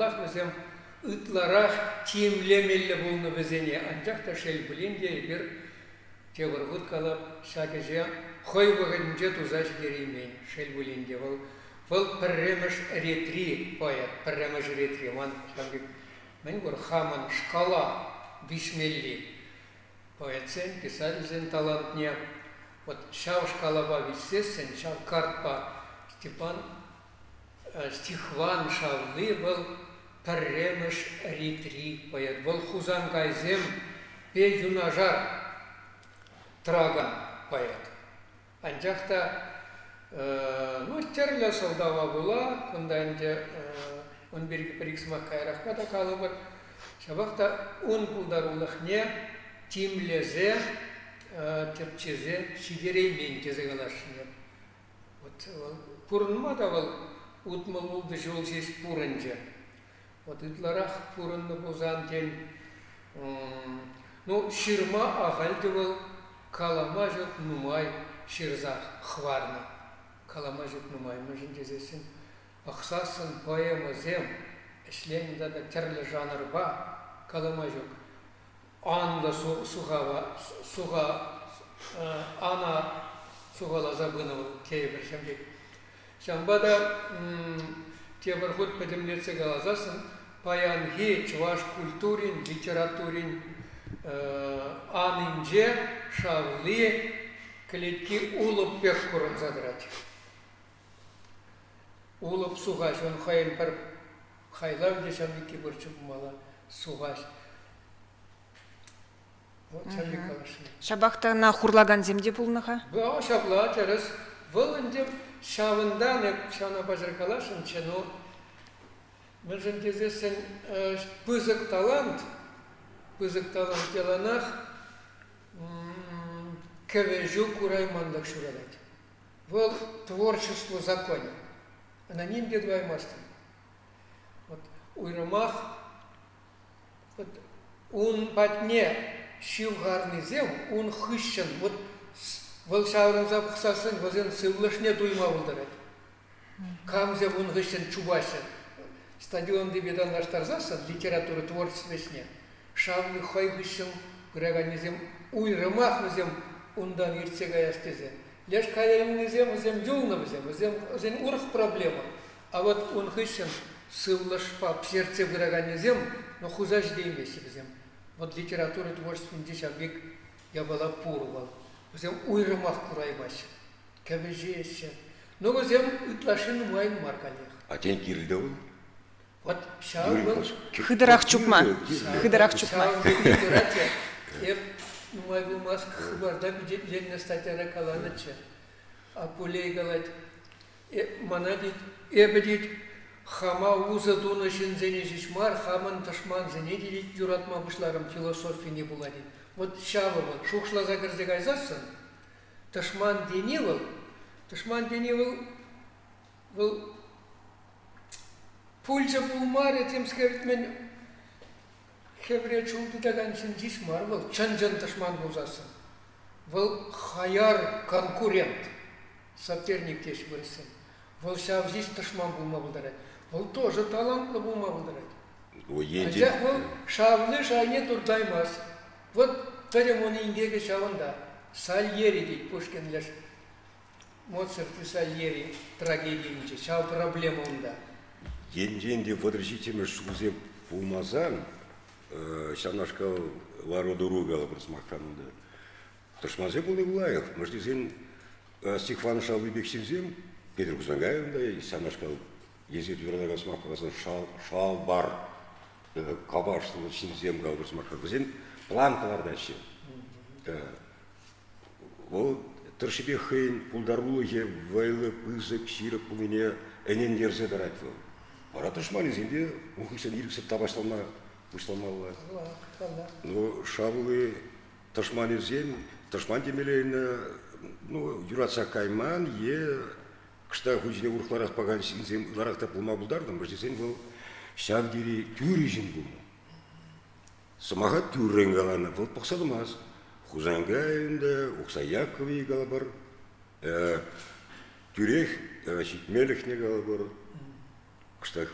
Паллах, вӗсем ытларах тимлемелле пулнӑ вӗсене, анчах та шел пулин те эпир тепӗр хут калап, ҫак ӗҫе хӑй вӑхӑтӗнче туса ҫитереймен, шел пулин те вӑл. Вӑл пӗрремӗш ретри поэт, пӗрремӗш ретри ман ҫав пек мӗн пур хамӑн шкала виҫмелли поэтсен, писательсен талантне вот ҫав шкалапа виҫсессӗн, ҫав картпа Степан Стихван Шавли вӑл пӗрремӗш ретри поэт. Вӑл Хусанкайсемпе юнашар тӑракан поэт. Анчах та ну, тӗрлӗ сӑлтава пула, кунта ӗнтӗ ун пирки пӗр-ик сӑмах каярахпа та калӑпӑр, ҫапах та ун пултарулӑхне тимлесе, тӗпчесе ҫитереймен тесе каласшӑн эп. Вот вӑл пурӑнма та вӑл 66 ҫул ҫеҫ пурӑнчӗ. Вот ытларах пурӑннӑ пулсан, тен, ну, ҫырма ахаль те вӑл калама ҫук нумай ҫырса хӑварнӑ. Калама ҫук нумай, мӗншӗн тесессӗн пӑхсассӑн поэмӑсем ӗҫленӗ тата тӗрлӗ жанрпа калама ҫук анлӑ сухава суха ана сухаласа пынӑ вӑл тейӗпӗр ҫав пек. Ҫавӑнпа та тепӗр хут пӗтӗмлетсе каласассӑн паянхи чӑваш культурин, литературин анинче шавли кӗлетки улӑп пек курӑнса тӑрать. Улӑп сухаҫ, ун хӑйӗн пӗр хайлавӗ те ҫав пекки пурччӗ пулмалла, сухаҫ. Ҫапах та ӑна хурлакансем те пулнӑ-ха. Ҫапла, тӗрӗс. Вӑл ӗнтӗ ҫавӑнтан эп ҫавна паҫӑр каласшӑнччӗ, ну, мӗншӗн тесессӗн пысӑк талант, пысӑк талант яланах кӗвӗҫӳ курайманлӑх ҫуралать. Вӑл творчество законӗ. Ӑна ним те тӑваймастӑн. Вот уйрӑмах Вот ун патне ҫывхарнисем ун хыҫҫӑн вот вӑл ҫаврӑнса пӑхсассӑн вӗсен сывлӑшне туйма пултарать. Камсем ун хыҫҫӑн чупаҫҫӗ. Стадионтипе танлаштарсассӑн литература творчество ӗҫне шавли хӑй хыҫҫӑн пыраканнисем уйрӑмах вӗсем унтан иртсе каяс тесе. Леш кая юлнисем вӗсем юлнӑ вӗсем, вӗсем вӗсен урӑх проблема. А вот ун хыҫҫӑн сывлӑшпа пӗҫертсе пыраканнисем, ну, хуса ҫитеймеҫҫӗ вӗсем. Вот литература творчествинче ҫав пек япала пур вӑл. Вӗсем уйрӑмах кураймаҫҫӗ, кӗвӗҫеҫҫӗ. Ну, вӗсем ытлашши нумайӑн мар каллех. А тен кирлӗ вӑл? Вот ҫав вӑл... Хытӑрах чупма. Хытӑрах чупма. Ҫавӑн пек пырать Эп нумай пулмасть Хыпарта пичетленнӗ статьяра каланӑччӗ. Апулей калать, Мана тет, эпӗ тет, хама усӑ тунӑ ҫынсене ҫеҫ мар, хамӑн тӑшмансене те тет, юратма пуҫларӑм философине пула тет. Вот ҫавӑ вӑл, шухӑшласа кӗрсе кайсассӑн, тӑшман тени вӑл, тӑшман тени вӑл, вӑл пулчӗ пулмарӗ темскер мӗн хӗвре чул тытакан ҫын ҫеҫ мар вӑл, чӑн-чӑн тӑшман пулсассӑн. Вӑл хаяр конкурент. Соперник теҫ вырӑссем. Вӑл ҫав ҫеҫ тӑшман пулма пултарать. Вӑл тоже талантлӑ пулма пултарать. Анчах вӑл шавли шайне туртаймасть. Вот пӗтӗм ун инкекӗ ҫавӑнта. Сальери тет Пушкин леш Моцарт и Сальери трагедийӗнче. Ҫав проблема унта. Енчен те 37-мӗш ҫулсем пулмасан, ҫавнашкал лару-тӑру калӑпӑр сӑмахран унта. Тӑшмансем пулни лайӑх. Мӗш тесен Стихван Шалви пек ҫынсем, Петӗр Хусанкаев та ҫавнашкал эсир юратакан сӑмах каласан шалпар, капашлӑ ҫынсем калӑпӑр сӑмахра, вӗсем план кӑлартаҫҫӗ. Вӑл тӑршшӗпех хӑйӗн пултарулӑхӗ вӑйлӑ, пысӑк, ҫирӗп пулнине ӗнентерсе тӑрать вӑл. Вара тӑшманӗсем те ун хыҫҫӑн ирӗксӗр тапаҫланма пуҫламалла. Ну, Шавли тӑшманӗсем, тӑшман темелле ну, юратса кайман е кӑштах ун ҫине урӑхларах пӑхакан ҫынсем ытларах та пулма пултарнӑ, мӗншӗн тесен вӑл ҫав тери тӳрӗ ҫын пулнӑ. Сӑмаха тӳррӗн каланӑ, вӑл пӑхса тӑмасть. Хусанкай ӗнтӗ, Ухсай Яковлевич калӑпӑр, тӳрех ҫитмелӗхне калӑпӑр, кӑштах.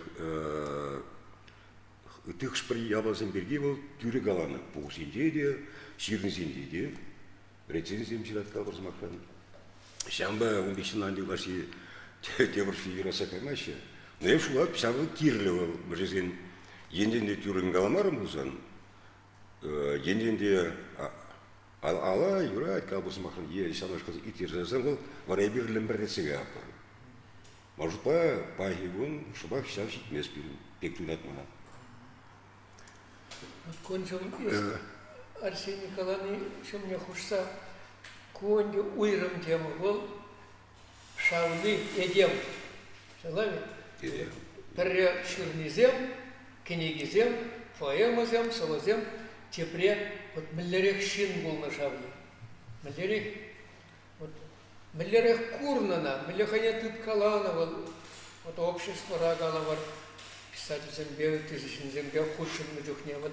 Ытти хӑш-пӗр япаласем пирки вӑл тӳрӗ каланӑ. Пухусенче те, ҫырнисенче те рецензисем ҫырать калӑпӑр сӑмахран. Ҫавӑнпа ун пек ҫынна ытлашши тепӗр юратса каймаҫҫӗ. Но эп шутлап, ҫавӑ кирлӗ вӑл. Мӗншӗн енчен те тӳррӗн каламарӑм пулсан, енчен те ала юрать калӑпӑр сӑмахран, е ҫавнашкал ирттерсе вӑл вара эпир лӗмпӗрлетсе каятпӑр. Маршрутпа паянхи кун шӑпах ҫав ҫитмест пирӗн пек туйӑнать мана. Куншӑн Арсений калани ҫумне хушса ку ӗнтӗ уйрӑм тема вӑл шавли этем. Ҫапла-и? Пӗрре ҫырнисем, кӗнекисем, поэмӑсем, сӑвӑсем, тепре вот мӗнлерех ҫын пулнӑ шавли. Мӗнлерех вот мӗнлерех курнӑ ӑна, мӗнле хӑйне тыткаланӑ вӑл вот обществӑра калӑпӑр, писательсемпе, ытти ҫынсемпе хутшӑннӑ чухне вот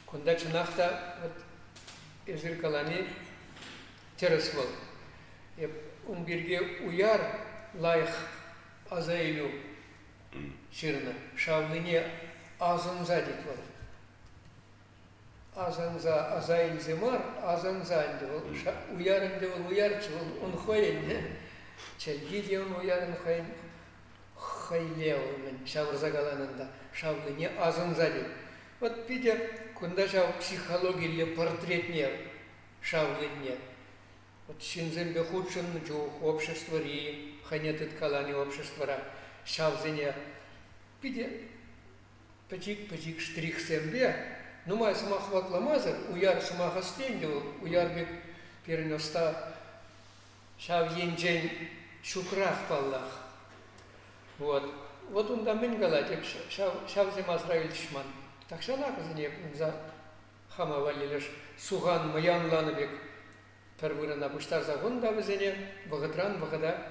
кунта чӑнах та вот эсир калани тӗрӗс вӑл. Эп ун пирки уяр лайӑх аса илӳ ҫырнӑ. Шавлине асӑнса тет вӑл. Асӑнса аса илсе мар, асӑнса ӗнтӗ вӑл. Уяр ӗнтӗ вӑл уярччӗ, вӑл ун хӑйӗн. Чӗлхи те ун уярӑн хӑйӗн хӑйле вӑл мӗн ҫавӑрса каланӑн та шавлине асӑнса тет. Вот питӗ кунта ҫав психологилле портретне шавлине вот ҫынсемпе хутшӑннӑ чух обществӑри хӑйне тыткалани обществӑра ҫавсене питӗ пӗчик-пӗчик штрихсемпе нумай сӑмах вакламасӑр уяр сӑмах ӑсти ӗнтӗ вӑл уяр пек пирӗн ӑста ҫав енчен ҫукрах паллах. Вот. Вот унта мӗн калать, эп ҫав, ҫавсем асра илчӗҫ ман. Тахҫанах вӗсене эп унса хама валли леш сухан мӑянланӑ пек пӗр вырӑна пуҫтарса хунӑ та вӗсене вӑхӑтран вӑхӑта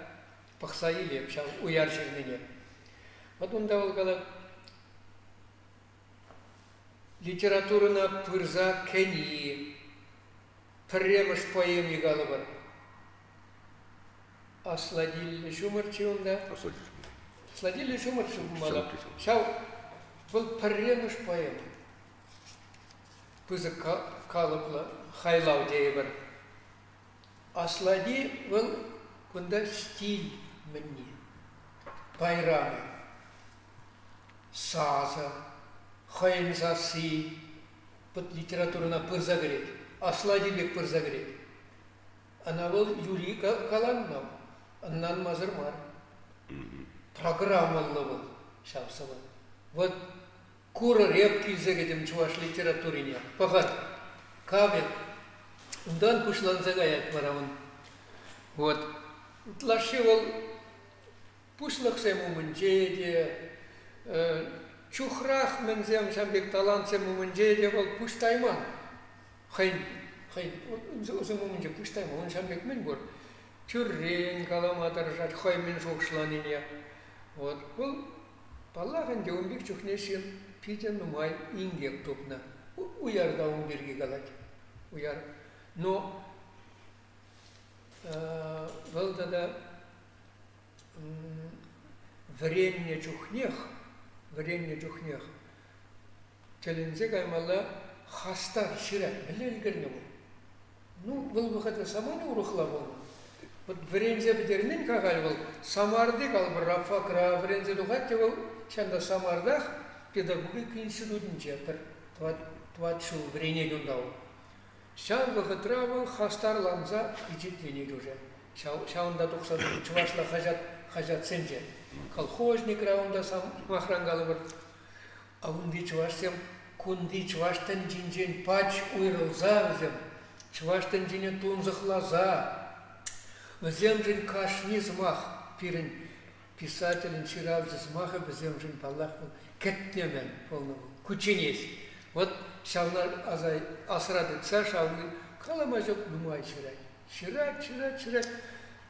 пӑхса илеп ҫав уяр ҫырнине. Вот унта вӑл калать, литературӑна пырса кӗни, пӗрремӗш поэми калӑпӑр. Аслатиллӗ ҫумӑрччӗ унта. Аслатиллӗ ҫумӑрччӗ пулмалла. Ҫав вӑл пӗрремӗш поэма. Пысӑк калӑплӑ хайлав тейӗпӗр. Аслати вӑл кунта стиль мӗнни, пайрамӗ, сасӑ, хӑйӗн сасси литературӑна пырса кӗрет, аслати пек пырса кӗрет. Ӑна вӑл юри каланӑ, ӑнланмасӑр мар. Программӑллӑ вӑл ҫав сӑвӑ. Вот Курӑр, эп килсе кӗтӗм чӑваш литературине. Пӑхӑр, кам эп? Унтан пуҫланса каять вара ун. Вот. Ытлашши вӑл пуҫлӑхсем умӗнче те, чухрах мӗнсем ҫав пек талантсем умӗнче те вӑл пуҫ тайман. Хӑйӗн, хӑйӗн ӑсӗм умӗнче пуҫ тайман. Ун ҫав пек мӗн пур? Тӳррен калама тӑрӑшать хӑй мӗн шухӑшланине. Вот. Вӑл Паллах ӗнтӗ, ун пек чухне ҫын питӗ нумай инкек тупнӑ. Уяр та ун пирки калать. Уяр. Но вӑл тата вӗреннӗ чухнех, вӗреннӗ чухнех тӗлӗнсе каймалла хастар ҫырать. Мӗнле ӗлкӗрнӗ вӑл? Ну, вӑл вӑхӑтра самана урӑхла пулнӑ. Вот вӗренсе пӗтермен-ха халь вӑл. Самарти, калӑпӑр, рабфакра вӗренсе тухать те вӑл ҫавӑнта Самартах педагогика институтӗнче пӗр тӑват ҫул вӗренет унта вӑл. Ҫав вӑхӑтра вӑл хастарланса пичетленет уже. Ҫавӑнта тухса чӑвашла хаҫат, хаҫатсенче. Колхозникра унта сӑмахран калӑпӑр. А унти чӑвашсем кунти чӑваш тӗнчинчен пач уйрӑлса вӗсем, чӑваш тӗнчине тунсӑхласа, вӗсемшӗн кашни сӑмах пирӗн писателӗн ҫыравҫӑ сӑмахӗ вӗсемшӗн, паллах, вӑл кӗтнӗ-мӗн пулнӑ вӑл, кучченеҫ. Вот ҫавна аса, асра тытса шавли калама ҫук нумай ҫырать. Ҫырать, ҫырать, ҫырать.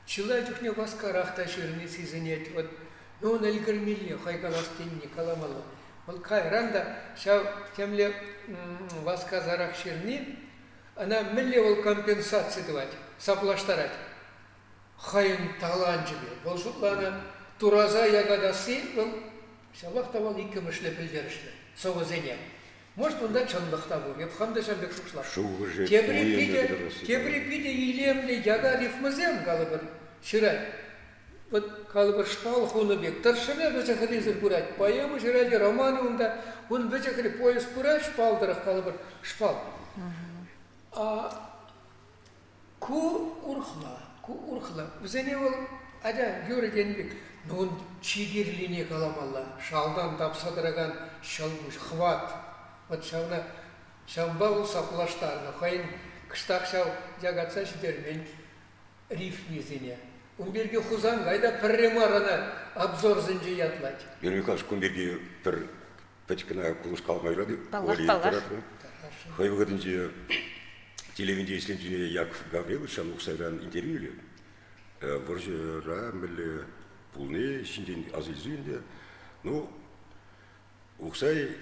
Чылай чухне васкарах та ҫырни сисӗнет. Вот, ну, ун ӗлкӗрмелле, хӑй калас тенине каламалла. Вӑл кайран та ҫав темле васкасарах ҫырни ӑна мӗнле вӑл компенсаци тӑвать, саплаштарать хӑйӗн таланчӗпе. Вӑл шутланӑ, тураса якатасси вӑл ҫапах та вӑл иккӗмӗшле пӗлтерӗшлӗ. сӑвӑсене. Может, унта чӑнлӑх та пур. Эп хам та ҫавӑн пек шухӑшлап. Шухӑшӗ Тепри туйӑмӗ питӗ, кӑтартасси. тепри питӗ илемлӗ яка рифмӑсем, калӑпӑр, ҫырать. Вот, калӑпӑр, шпал хунӑ пек. Тӑршшӗпе вӗҫӗ-хӗррисӗр пырать. Поэма ҫырать, романӗ унта. Ун вӗҫӗ-хӗрри поезд пырать шпал тӑрӑх, калӑпӑр, шпал. А ку урӑхла, ку урӑхла. Вӗсене вӑл, атя, юрӗ тенӗ пек, но ун чи кирлине каламалла. Шалтан тапса тӑракан ҫӑлкуҫ, хӑват. Вот ҫавна ҫавӑнпа вӑл саплаштарнӑ. Хӑйӗн кӑштах ҫав якатса ҫитермен рифмисене. Ун пирки Хусанкай та пӗрре мар ӑна обзорсенче ятлать. Юрий Михайлович, кун пирки пӗр пӗчӗк кӑна кулӑш калама юрать. Паллах, паллах. Хӑй вӑхӑтӗнче телевидение ӗҫленчине Яков Гаврилович Ухсайран интервью илет. Вӑрҫӑра мӗнле пулни ҫинчен аса илсе ӗнтӗ. Ну, Ухсай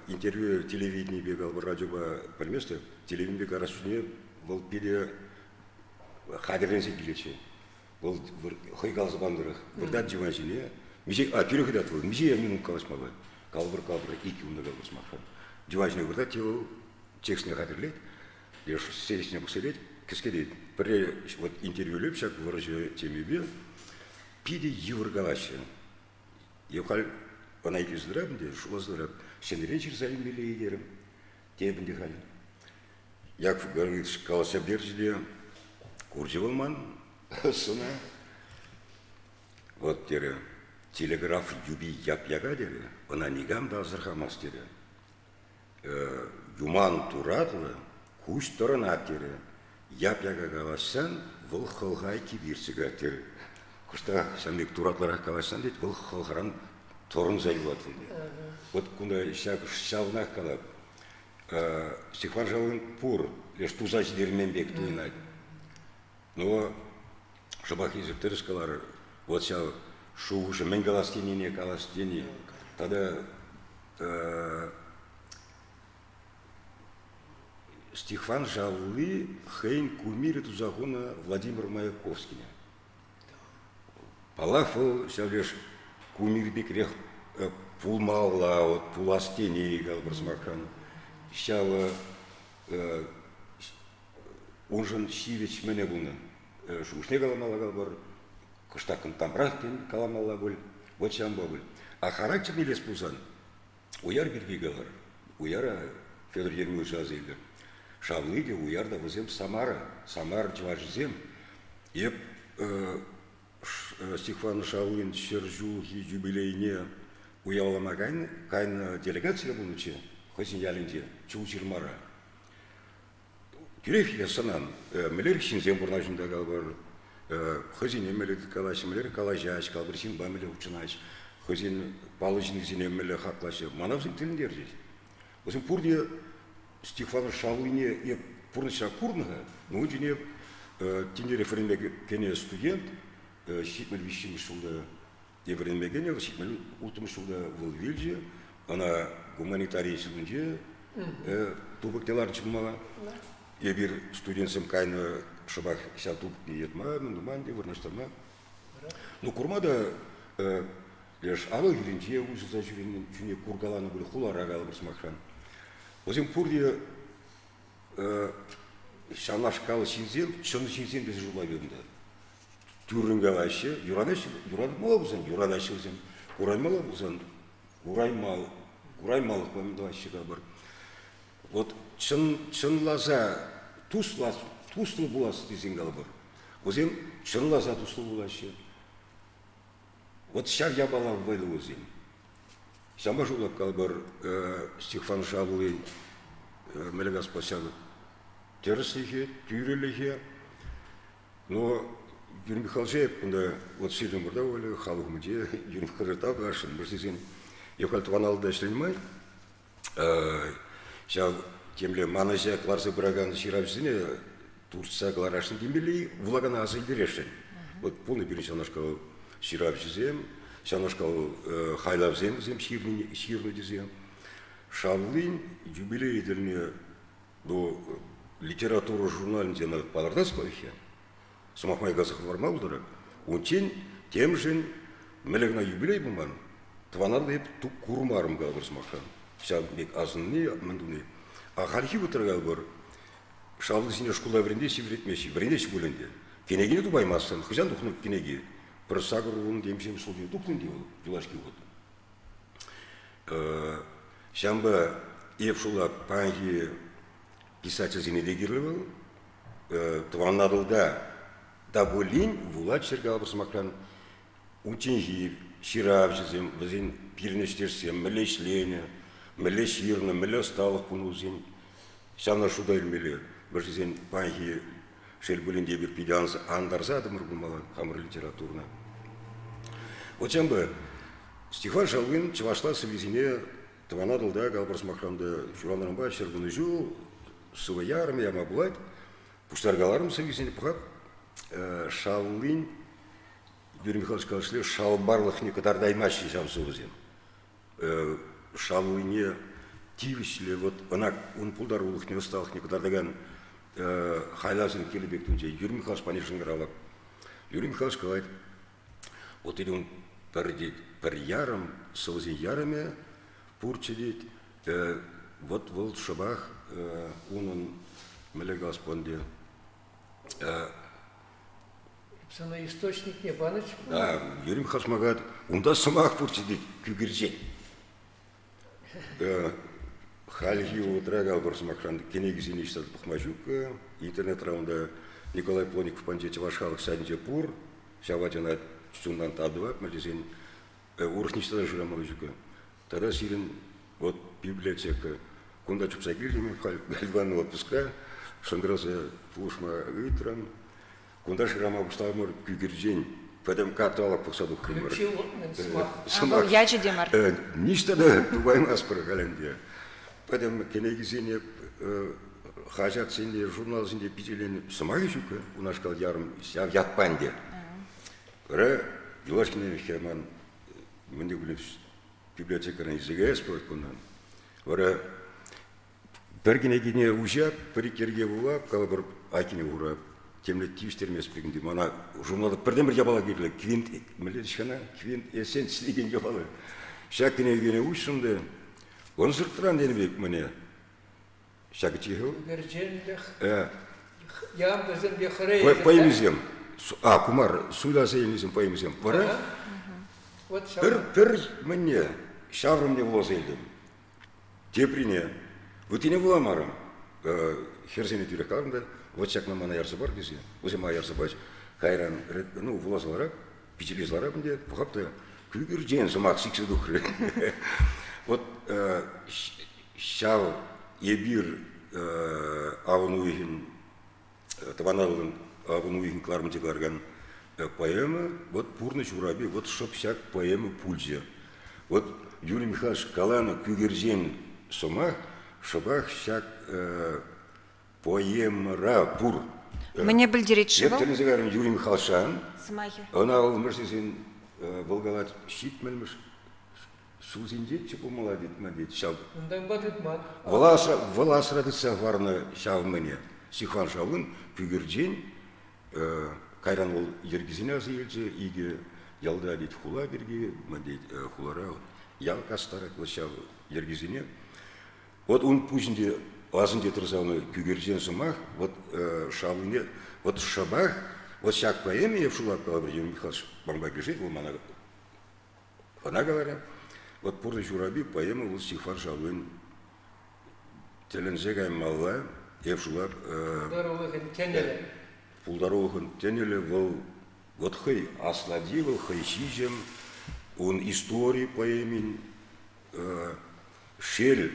интервью телевиденипе калӑпӑр радиопа пӗлместӗп. Телевиденипе карас чухне вӑл питӗ хатӗрленсе килетчӗ. Вӑл хӑй каласа панӑ тӑрӑх выртать диван ҫине. Миҫе, а, тӳрех ыйтать вӑл, миҫе минут калаҫмалла? Калӑпӑр, калӑпӑр, иккӗ унта калӑпӑр сӑмахран. Диван ҫине выртать те вӑл текстне хатӗрлет, леш сцена пӑхса илет, кӗскетет. Пӗрре вот интервью ҫак вӑрҫӑ темипе питӗ йывӑр калаҫҫӗ. Е халь ӑна итлесе тӑратӑн те, шутласа тӑрап, ҫӗнӗрен ҫырса илмелле-и терӗм. Тепӗн те халь. Яков Гаврилович каласа пӗтерчӗ те, курчӗ вӑл ман сӑна. Вот, терӗ, телеграф юпи яп-яка терӗ, ӑна никам та асӑрхамасть терӗ. Юман туратлӑ, куҫ тӑрӑнать терӗ. Яп-яка калаҫсан вӑл хӑлха айккипе иртсе каять терӗ. Кӑштах ҫавӑн пек туратлӑрах калаҫсан тет, вӑл хӑлхаран тӑрӑнса юлать вӑл. Вот кунта ҫак ҫавнах калап. Стихван Шалын пур, леш туса ҫитермен пек туйӑнать. Но шӑпах эсир тӗрӗс каларӑр. Вот ҫав шухӑшӗ мӗн калас тенине калас тени тата Стихван Шавли хӑйӗн кумирӗ туса хунӑ Владимир Маяковскине. Паллах, вӑл ҫав леш кумир пекрех пулмалла, вот пулас тени, калӑпӑр сӑмахран. Ҫавӑ уншӑн ҫивӗч мӗне пулнӑ. Шухӑшне каламалла калӑпӑр, кӑштах кӑнттамрах тен каламалла пуль, вот ҫавӑнпа пуль. А характер илес пулсан, Уяр пирки калар. Уяра Федор Ермилович аса илтӗр. Шавли те, Уяр та вӗсем Самара, Самар чӑвашӗсем. Эп Стихван Шавлин ҫӗр ҫулхи юбилейне уявлама кайнӑ, кайнӑ делегацире пулнӑччӗ хӑйсен ялӗнче, Чулҫырмара. Тӳрех я сӑнан, мӗнлерех ҫынсем пурӑнаҫҫӗ унта калӑпӑр, хӑйсене мӗнле тыткалаҫҫӗ, мӗнлерех калаҫаҫҫӗ, калӑпӑр, ҫынпа мӗнле хутшӑнаҫҫӗ, хӑйсен паллӑ ҫыннисене мӗнле хаклаҫҫӗ. Мана вӗсем тӗлӗнтерчӗҫ. Вӗсем пурте Стихван Шавлине эп пурнӑҫра курнӑ-ха, но ун чухне тинерех вӗренме кӗнӗ студент, 73-мӗш ҫулта те вӗренме кӗнӗ, 76-мӗш ҫулта вӑл вилчӗ. Ӑна гуманитари институтӗнче тупӑкне ларчӗ пулмалла. Эпир студентсем кайнӑ шӑпах ҫав тупӑкне йӑтма, мӗн тума ӗнтӗ, вырнаҫтарма. Ну, курма та леш Атӑл хӗрринче уҫӑлса ҫӳренӗ чухне куркаланӑ пуль, хулара калӑпӑр сӑмахран. Вӗсем пурте ҫавнашкал ҫынсем, чӑн ҫынсем тесе шутлать унта. Тӳррӗн калаҫҫӗ, юратаҫҫӗ, юратмалла пулсан юратаҫҫӗ вӗсем, кураймалла пулсан кураймал, кураймалӑх тӑваҫҫӗ капӑр. Вот чӑн, чӑнласа туслас, туслӑ пулас тесен калӑпӑр. Вӗсем чӑнласа туслӑ пулаҫҫӗ. Вот ҫав япала вӑйлӑ вӗсем. Ҫавӑнпа шутлап калӑпӑр, Стихван Шавли Мӗлӗкаспа ҫав тӗрӗслӗхе, тӳрӗлӗхе. Но Юрий Михайлович кунта вот сирӗн пурта пулӗ, халӑх умӗнче Юрий Михайлович тав тӑвасшӑн. Мӗншӗн тесен эп халь тӑван алӑта ӗҫленӗ май ҫав темле манӑҫа кӑларса пыракан ҫыравҫӑсене туртса кӑларасшӑн темелле вулакана аса илтересшӗн. Вот пулнӑ пирӗн ҫавнашкал ҫыравҫӑсем, ҫавнашкал хайлавсем вӗсем ҫырнӑ тесе. Шавлин юбилейӗ тӗлне ну, литература журналӗнче палӑртас пулать-ха. Сӑмах май каласа хӑварма пултарать. Унччен темшӗн мӗнле кӑна юбилей пулман. Тӑван эп курмарӑм калӑпӑр сӑмахран. Ҫав пек асӑнни, мӗн туни. А хальхи вӑхӑтра калӑпӑр, шаллисене шкула вӗрентеҫҫӗ, вӗрентмеҫҫӗ. Вӗрентеҫҫӗ пуль ӗнтӗ. Кӗнекене тупаймастӑн. Хӑҫан тухнӑ кӗнеки? Пӗр 80 темиҫемӗш ҫулхи тухнӑ ӗнтӗ вӑл юлашки хут. Ҫавӑнпа эп шула паянхи писательсене те кирлӗ вӑл. Тӑван Атӑлта та пулин вулать калӑпӑр сӑмахран, унчченхи ҫыравҫӑсем, вӗсен пирӗн ӗҫтешсем мӗнле ӗҫленӗ, мӗнле ҫырнӑ, мӗнле ӑсталӑх пулнӑ вӗсен. Ҫавна шута илмелле. Вӗсен паянхи, шел пулин те, эпир питӗ антарса тӑмӑр пулмалла хамӑр литературӑна. Вот ҫавӑнпа Стихван Шалвин чӑвашла сӑввисене Тӑван Атӑлта, калӑпӑр сӑмахран та, ҫуралнӑранпа 110 ҫул сӑвӑ ярӑмӗ яма пулать. Пуҫтаркаларӑм сӑввисене пӑхап. Шаллин Юрий Михайлович калашле шалпарлӑхне кӑтартаймаҫҫӗ ҫав сӑвӑсем. Шаллине тивӗҫлӗ вот ӑна ун пултарулӑхне, ӑсталӑхне кӑтартакан хайлавсем кирлӗ пек тунчӗ. Юрий Михайлович пани шӑнкӑравлап. Юрий Михайлович калать, вот или он пӗр тет, пӗр ярӑм, сӑвӑсен ярӑмӗ пурччӗ тет. Вот вӑл шӑпах унӑн мӗнле калас ӗнтӗ Сана источникне панӑччӗ. Да, Юрий Михайлович Магат, унта сӑмах пурччӗ тет, кӳкӗрчен. Хальхи вӑхӑтра калӑпӑр сӑмахран кӗнекисене ҫырса пӑхма ҫук. Интернетра унта Николай Плотников панче чӑваш халӑх сайтӗнче пур. Ҫав ачана чунтан тав тӑвать, мӗн тесен урӑх ниҫта та шырамалли ҫук. Тата сирӗн вот библиотека. Кунта чупса килтӗм халь Иван отпуска шӑнкӑраса пулӑшма ыйтрӑм. Кунта шырама пуҫламӑр кӳкӗрчен пӗтӗм каталог пӑхса тухрӑмӑр. Ключи сӑмах. Сӑмах. Ячӗ те мар. Ниҫта та тупаймастпӑр халь ӗнтӗ. Пӗтӗм кӗнекисене, хаҫатсене, журналсенче пичетленӗ сӑмахӗ ҫук унашкал ярӑм ҫав ятпа ӗнтӗ. Вара юлашкине ман мӗн те пулин библиотекӑран илсе каяс пулать кунтан. Вара пӗр кӗнекине уҫап, пӗр-ик йӗрке вулап, калӑпӑр, айккине хурап. Темле тивӗҫтермест пек ӗнтӗ мана журналта пӗртен-пӗр япала кирлӗ. Квинт, мӗнле ҫкана? Квинт эссенс текен япала. Ҫак кӗнекене уҫрӑм та ӑнсӑртран тенӗ пек мӗне ҫакӑ чихӗл. Ӳкерченлӗх. Ямпӑсемпе хӑрейсем. Поэмисем. А, ку мар, суйласа илнисем поэмисем. Вара пӗр, пӗр мӗнне ҫаврӑмне вуласа илтӗм. Теприне, ыттине вуламарӑм. Хӗрсене тӳрех каларӑм та, вот ҫакна мана ярса пар тесе. Вӗсем мана ярса пачӗҫ. Кайран, ну, вуласа ларап, пичетлесе ларап ӗнтӗ, пӑхап та, кӳкӗрчен сӑмах сиксе тухрӗ. Вот ҫав эпир авӑн уйӑхӗн Тӑван Атӑлӑн авӑн уйӑхӗн кӑларӑмӗнче кӑларакан поэма, вот «Пурнӑҫ урапи», вот шӑп ҫак поэма пулчӗ. Вот Юрий Михайлович каланӑ кӳкерчен сӑмах шӑпах ҫак поэмӑра пур. Мӗне пӗлтерет-ши вӑл? Эп тӗлӗнсе кайрӑм Юрий Михайловичран. Сӑмахӗ. Ӑна вӑл мӗш тесен вӑл калать ҫитмӗлмӗш ҫулсенчеччӗ пулмалла тет, тет ҫав. Унтанпа тытман. Вӑл асра, вӑл асра тытса хӑварнӑ ҫав мӗне. Стихван Шавлын Кӳкӗрчен кайран вӑл йӗркисене аса илчӗ, икӗ ялта тет хула пирки, мӗн тет, хулара ял кастарать вӑл ҫав йӗркисене. Вот ун пуҫӗнче асӗнче тӑрса ӑна Кӳкӗрчен сӑмах, вот Шавлине, вот шӑпах, вот ҫак поэма эп шутлап калӑпӑр, Юрий Михайлович манпа килӗшет, вӑл мана Ӑна каларӗ, вот «Пурнӑҫ урапи» поэма вӑл Стихван Шавлин тӗлӗнсе каймалла, эп шутлап... Пултарулӑхӑн тӗнӗлӗ. Пултарулӑхӑн тӗнӗлӗ вӑл вот хӑй аслати, вӑл хӑй ҫиҫӗм, ун истори поэмин шел,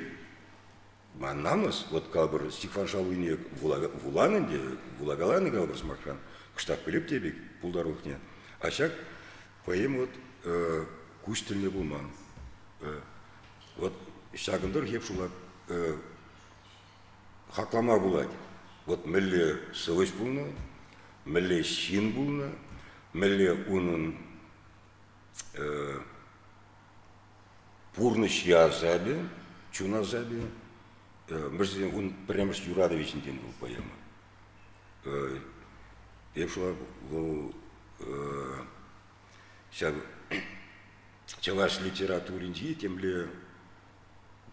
ман намӑс, вот калӑпӑр, Стихван Шавлине вуланӑ ӗнтӗ, вулакаланӑ калӑпӑр сӑмахран, кӑштах пӗлеп те пек пултарулӑхне. А ҫак Поэма вот куҫ тӗлне пулман. Вот ҫакӑн тӑрӑх эп шула хаклама пулать. Вот мӗнле сӑвӑҫ пулнӑ, мӗнле ҫын пулнӑ, мӗнле унӑн пурнӑҫ асапӗ, чун асапӗ, мӗншӗн ун пӗрремӗш юратӑвӗ ҫинчен вӑл поэма. Эп шула вӑл ҫав. Чӑваш литературинчи темле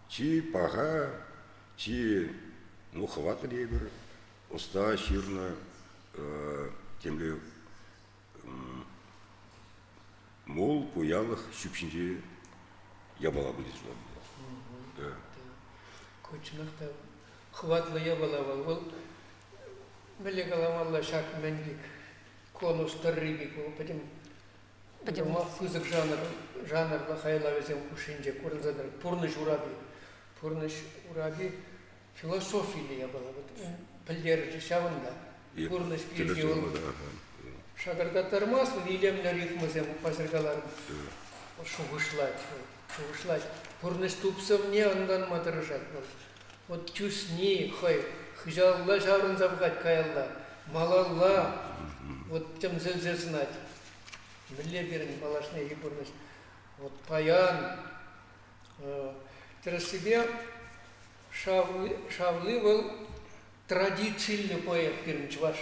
чи паха, чи ну, хӑватлӑ тейӗпӗр, ӑста ҫырнӑ темле мул, пуянлӑх ҫӳпҫинчи япала пулчӗ. Да. Ку чӑнах та хӑватлӑ япала вӑл. Вӑл мӗнле каламалла ҫак мӗн пек конус тӑрри пек вӑл пӗтӗм пӗтӗм пысӑк жанр жанрлӑ хайлавӗсем хушшинче курӑнса тӑрать. Пурнӑҫ урапи. Пурнӑҫ урапи философиллӗ япала. Вот пӗлтерӗшӗ ҫавӑнта. Пурнӑҫ пирки вӑл шатӑртаттармасть, вӑл илемлӗ рифмӑсем паҫӑркаларӑм. Шухӑшлать вӑл, шухӑшлать. Пурнӑҫ тупсӑмне ӑнланма тӑрӑшать вӑл. Вот тӳсни хӑй хыҫалла ҫаврӑнса пӑхать каялла, малалла вот тӗмсӗлсе сӑнать. Мӗнле пирӗн малашнехи пурнӑҫ? Вот паян тӗрӗссипе Шавли вӑл традициллӗ поэт пирӗн чӑваш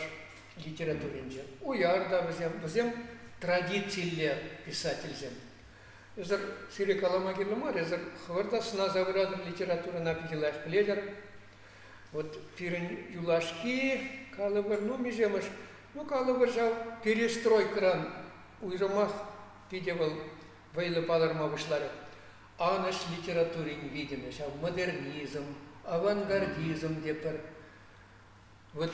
литературинче. Уяр та вӗсем, вӗсем традицилле писательсем. Эсӗр сире калама кирлӗ мар, эсӗр хӑвӑр та сӑнаса пыратӑр литературӑна питӗ лайӑх пӗлетӗр. Вот пирӗн юлашки, калӑпӑр, ну миҫемӗш, ну калӑпӑр ҫав перестройкӑран уйрӑмах питӗ вӑл вӑйлӑ палӑрма пуҫларӗ. Анӑҫ литературин витӗмӗ ҫав модернизм, авангардизм тепӗр. Вот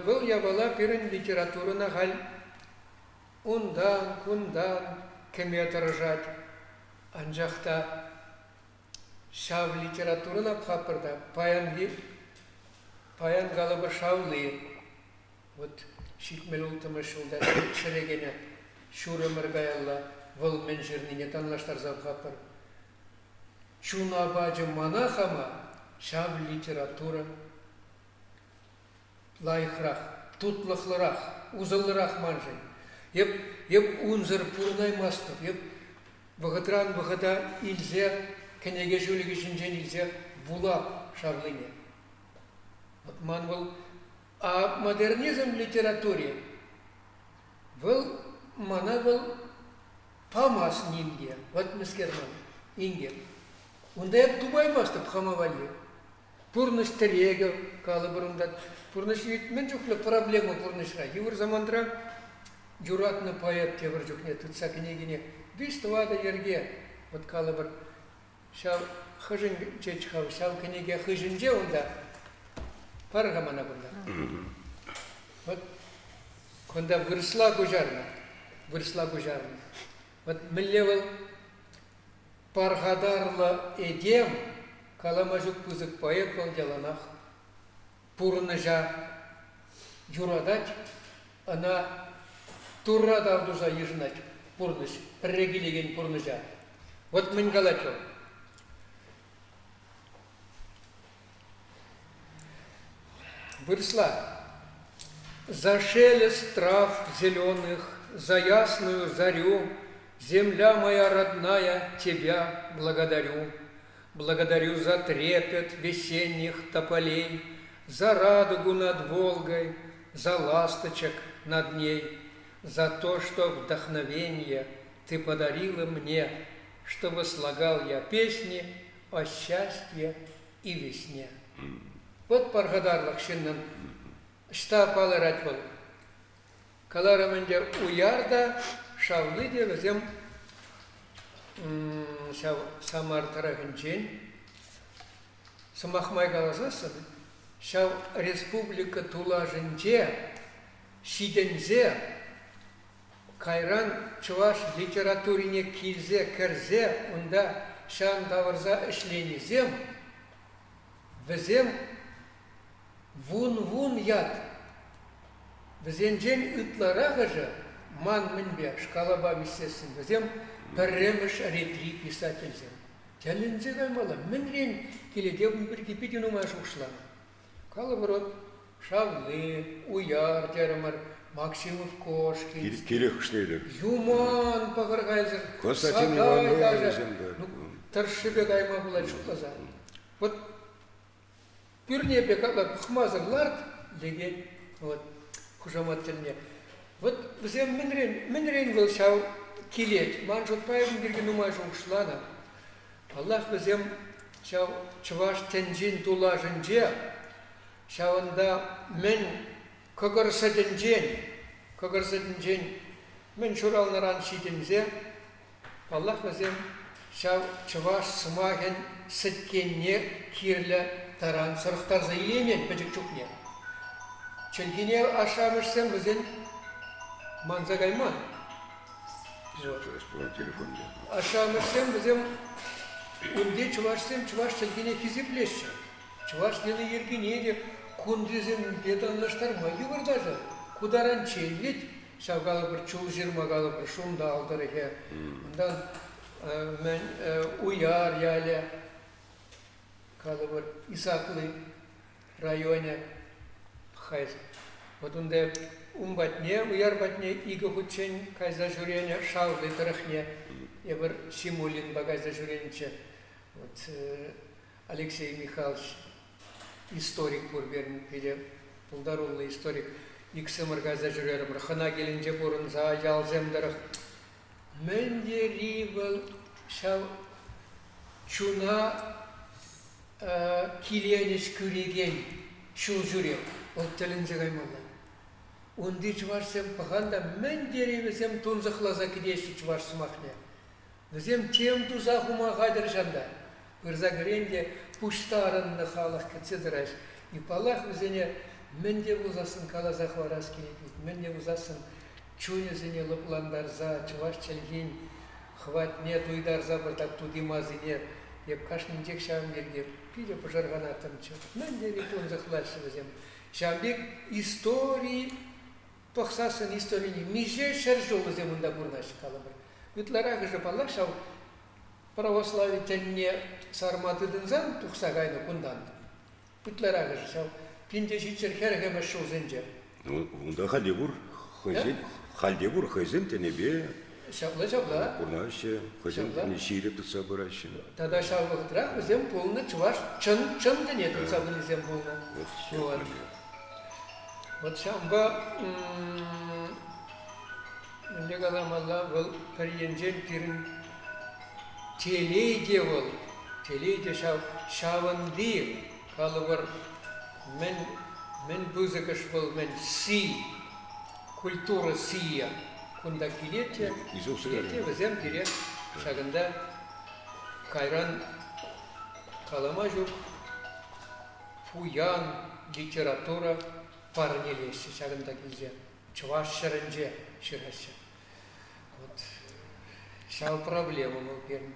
вӑл япала пирӗн литературӑна халь унтан, кунтан кӗме тӑрӑшать. Анчах та ҫав литературӑна пӑхатпӑр та паянхи, паян калӑпӑр шавли. Вот 76-мӗш ҫулта ҫӗрекене ҫур ӗмӗр каялла вӑл мӗн ҫырнине танлаштарса пӑхатпӑр. Чун апачӗ мана хама ҫав литература лайӑхрах, тутлӑхлӑрах, усӑллӑрах маншӑн. Эп, эп унсӑр пурӑнаймастӑп. Эп вӑхӑтран вӑхӑта илсе, кӗнеке ҫӳлӗкӗ ҫинчен илсе вулап шавлине. Вот ман вӑл А модернизм литератури вӑл мана вӑл памасть ним те. Вот мӗскер ман инкек. Унта эп тупаймастӑп хама валли. Пурнӑҫ тӗрекӗ, калӑпӑр унта. Пурнӑҫ ведь мӗн чухлӗ проблема пурнӑҫра. Йывӑр самантра юратнӑ поэт тепӗр чухне тытса кӗнекине виҫ-тӑватӑ йӗрке, вот калӑпӑр, Ҫав хӑшӗнче-ха ҫав кӗнеке хыҫӗнче унта пар-ха мана кунта. Вот кунта вырӑсла куҫарнӑ. Вырӑсла куҫарнӑ. Вот мӗнле вӑл пархатарлӑ этем, калама ҫук пысӑк поэт вӑл яланах пурнӑҫа юратать, ӑна Турра тав туса йышӑнать пурнӑҫ, пӗрре килекен пурнӑҫа. Вот мӗн калать вӑл. Вырӑсла. За шелест трав зеленых, за ясную зарю, Земля моя родная, тебя благодарю. Благодарю за трепет весенних тополей, За радугу над Волгой, за ласточек над ней, За то, что вдохновенье ты подарила мне, Чтобы слагал я песни о счастье и весне. Вот пархатарлӑх ҫыннӑн ӑҫта палӑрать вӑл? Каларӑм ӗнтӗ, уяр та, шавли те вӗсем ҫав Самар тӑрӑхӗнчен. Сӑмах май каласассӑн, ҫав республика тулашӗнче ҫитӗнсе кайран чӑваш литературине килсе кӗрсе унта ҫан тавӑрса ӗҫленисем вӗсем Вун-вун ят. Вӗсенчен ытларахӑшӗ ман мӗнпе шкалапа виҫсессӗн вӗсем пӗрремӗш ретри писательсем. Тӗлӗнсе каймалла, мӗнрен килет эп ун пирки питӗ нумай шухӑшланӑ. Калӑпӑр, вот Шавли, Уяр терӗмӗр, Максимов Кошкин. Кирек хӑшне Юман пӑхӑр-кайсӑр, Константин Иванов. Ну, тӑршшӗпе кайма пулать шутласа. Вот Пӳрне пек апла пӑхмасӑр ларт, лекет вот хушамат тӗлне. Вот вӗсем мӗнрен, мӗнрен вӑл ҫав килет. Ман шутпа ун пирки нумай шухӑшланӑ. Паллах, вӗсем ҫав чӑваш тӗнчин тулашӗнче ҫавӑнта мӗн кӑкӑр сӗтӗнчен, кӑкӑр сӗтӗнчен мӗн ҫуралнӑран ҫитӗнсе, паллах, вӗсем ҫав чӑваш сӑмахӗн сӗткенне кирлӗ таран сӑрӑхтарса илеймен пӗчӗк чухне. Чӗлхине ашшӗ-амӑшсем вӗсен манса кайман. Ашшӗ-амӑшсем вӗсем унти чӑвашсем чӑваш чӗлхине хисеплеҫҫӗ. Чӑваш йӑли-йӗркине те кунтисемпе танлаштарма йывӑр даже. Ку таранччен вӗт ҫав калӑпӑр Чулҫырма калӑпӑр Шунтал тӑрӑхӗ, унтан мӗн Уяр ялӗ, калӑпӑр Исаклы районӗ. Хай вот унта ун патне, Уяр патне икӗ хутчен кайса ҫӳренӗ, Шалти тӑрӑхне эпир Симулинпа кайса ҫӳренӗччӗ. Вот Алексей Михайлович историк пур пирӗн, питӗ пултаруллӑ историк. Иксӗмӗр кайса ҫӳрерӗмӗр, хӑна килӗнче пурӑнса ялсем тӑрӑх. Мӗн тери вӑл ҫав чуна киленӗҫ кӳрекен ҫул ҫӳрев. Вӑл тӗлӗнсе каймалла. Унти чӑвашсем пӑхан та мӗн тери вӗсем тунсӑхласа кӗтеҫҫӗ чӑваш сӑмахне. Вӗсем тем туса хума хатӗр ҫанта. Пырса кӗрен те пуҫтарӑннӑ халӑх кӗтсе тӑраҫ. И паллах, вӗсене мӗн те пулсассӑн каласа хӑварас килет вӗт, мӗн те пулсассӑн чунӗсене лӑплантарса чӑваш чӗлхин хӑватне туйтарса пӑртак тути-масине эп кашнинчех ҫавӑн пирки питӗ пӑшӑрханаттӑмччӗ. Мӗн тери тунсӑхлаҫҫӗ вӗсем. Ҫавӑн пек истори пӑхсассӑн историне миҫе ҫӗршыв вӗсем унта пурӑнаҫҫӗ калӑпӑр. Ытларахӑшӗ, паллах, ҫав православи тӗнне сарма тытӑнсан тухса кайнӑ кунтан. Ытларахӑшӗ ҫав 1740-мӗш ҫулсенче. Ну, унта халь те пур хӑйсен, халь те пур хӑйсен тӗнӗпе Ҫапла, ҫапла. Пурӑнаҫҫӗ, хӑйсен тӗнне ҫирӗп тытса пыраҫҫӗ. Тата ҫав вӑхӑтрах вӗсем пулнӑ чӑваш чӑн чӑн тӗне тытса пынисем пулнӑ. Вот. Вот ҫавӑнпа мӗнле каламалла, вӑл пӗр енчен пирӗн телей те вӑл, телей те ҫав ҫавӑнти, калӑпӑр, мӗн, мӗн пысӑкӑш вӑл, мӗн си, культура сийӗ кунта килет те, килет те вӗсем пире ҫакӑнта кайран калама ҫук пуян литература парнелеҫҫӗ ҫакӑнта килсе. Чӑваш ҫӗрӗнче ҫыраҫҫӗ. Вот ҫав проблема вӑл пирӗн.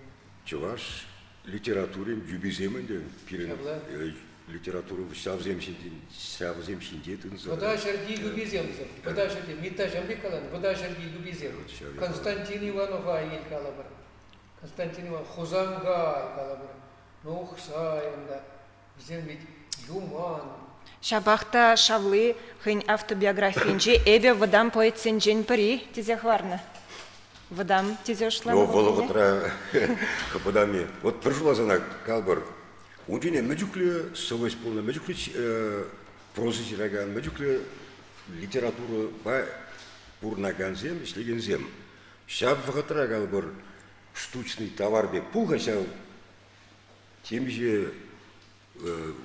Чӑваш литературин юписем ӗнтӗ пирӗн литература ҫавсем ҫинчен ҫавсем ҫинче тытӑнса. Вӑта ҫӗрти юписемсӗр. Вӑта ҫӗрти Митта ҫам пек каланӑ, вӑта ҫӗрти юписем. Константин Иванова ил калӑпӑр. Константин Иванов Хусанкай калӑпӑр. Ну, Ухсай унта. Вӗсем ведь юман. Ҫапах та Шавли хӑйӗн автобиографийӗнче эпӗ вӑтам поэтсенчен пӗри тесе хӑварнӑ. Вӑтам тесе шутланӑ. Ну, вӑл вӑхӑтра вӑтамми. Вот пӗр шутласана калӑпӑр, ун чухне мӗн чухлӗ сӑвӑҫ пулнӑ, мӗн чухлӗ проза ҫыракан, мӗн чухлӗ литературӑпа пурӑнакансем, ӗҫлекенсем. Ҫав вӑхӑтра, калӑпӑр, штучный товар пек пул-ха ҫав темиҫе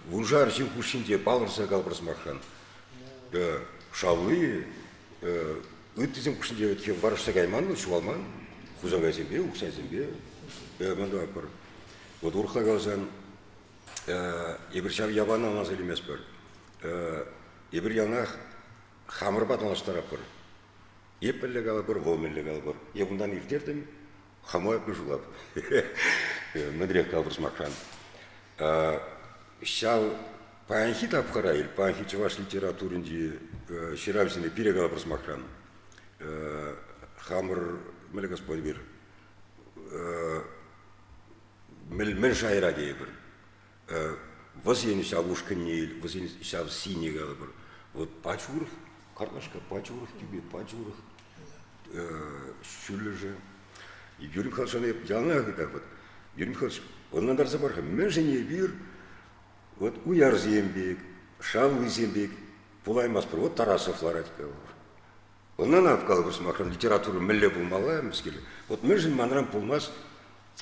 вуншар ҫын хушшинче палӑрса калӑпӑр сӑмахран. Шавли ыттисем хушшинче варӑшса кайман вӑл, ҫухалман. Хусанкайсемпе, Ухсайсемпе мӗн тӑватпӑр. Вот урӑхла каласан, эпир ҫав япалана ӑнланса илместпӗр. Эпир яланах хамӑрпа танлаштаратпӑр. Эп мӗнле калӑпӑр, вӑл мӗнле калӑпӑр. Эп унтан ирттертӗм, хама шулап. Мӗнрех калӑпӑр сӑмахран. Ҫав паянхи тапхӑра, паянхи чӑваш литературинчи ҫыравҫӑсене пире калӑпӑр сӑмахран, хамӑр, мӗнле господин эпир, мӗн шайра тейӗпӗр. Вӗсен ҫав ушкӑнне, вӗсен ҫав сине калӑпӑр. Вот пач урӑх картлашка, пач урӑх тӳпе, пач урӑх ҫӳллӗшӗ. Юрий Михайлович ӑна яланах ыйтап вот. Юрий Михайлович, ӑнлантарса пар-ха, мӗншӗн эпир вот уярсем пек, шавлисем пек пулаймастпӑр. Вот Тарасов ларать калӑпӑр. Ӑна калӑпӑр сӑмахран, литература мӗнле пулмалла, мӗскер. Вот мӗншӗн манран пулмасть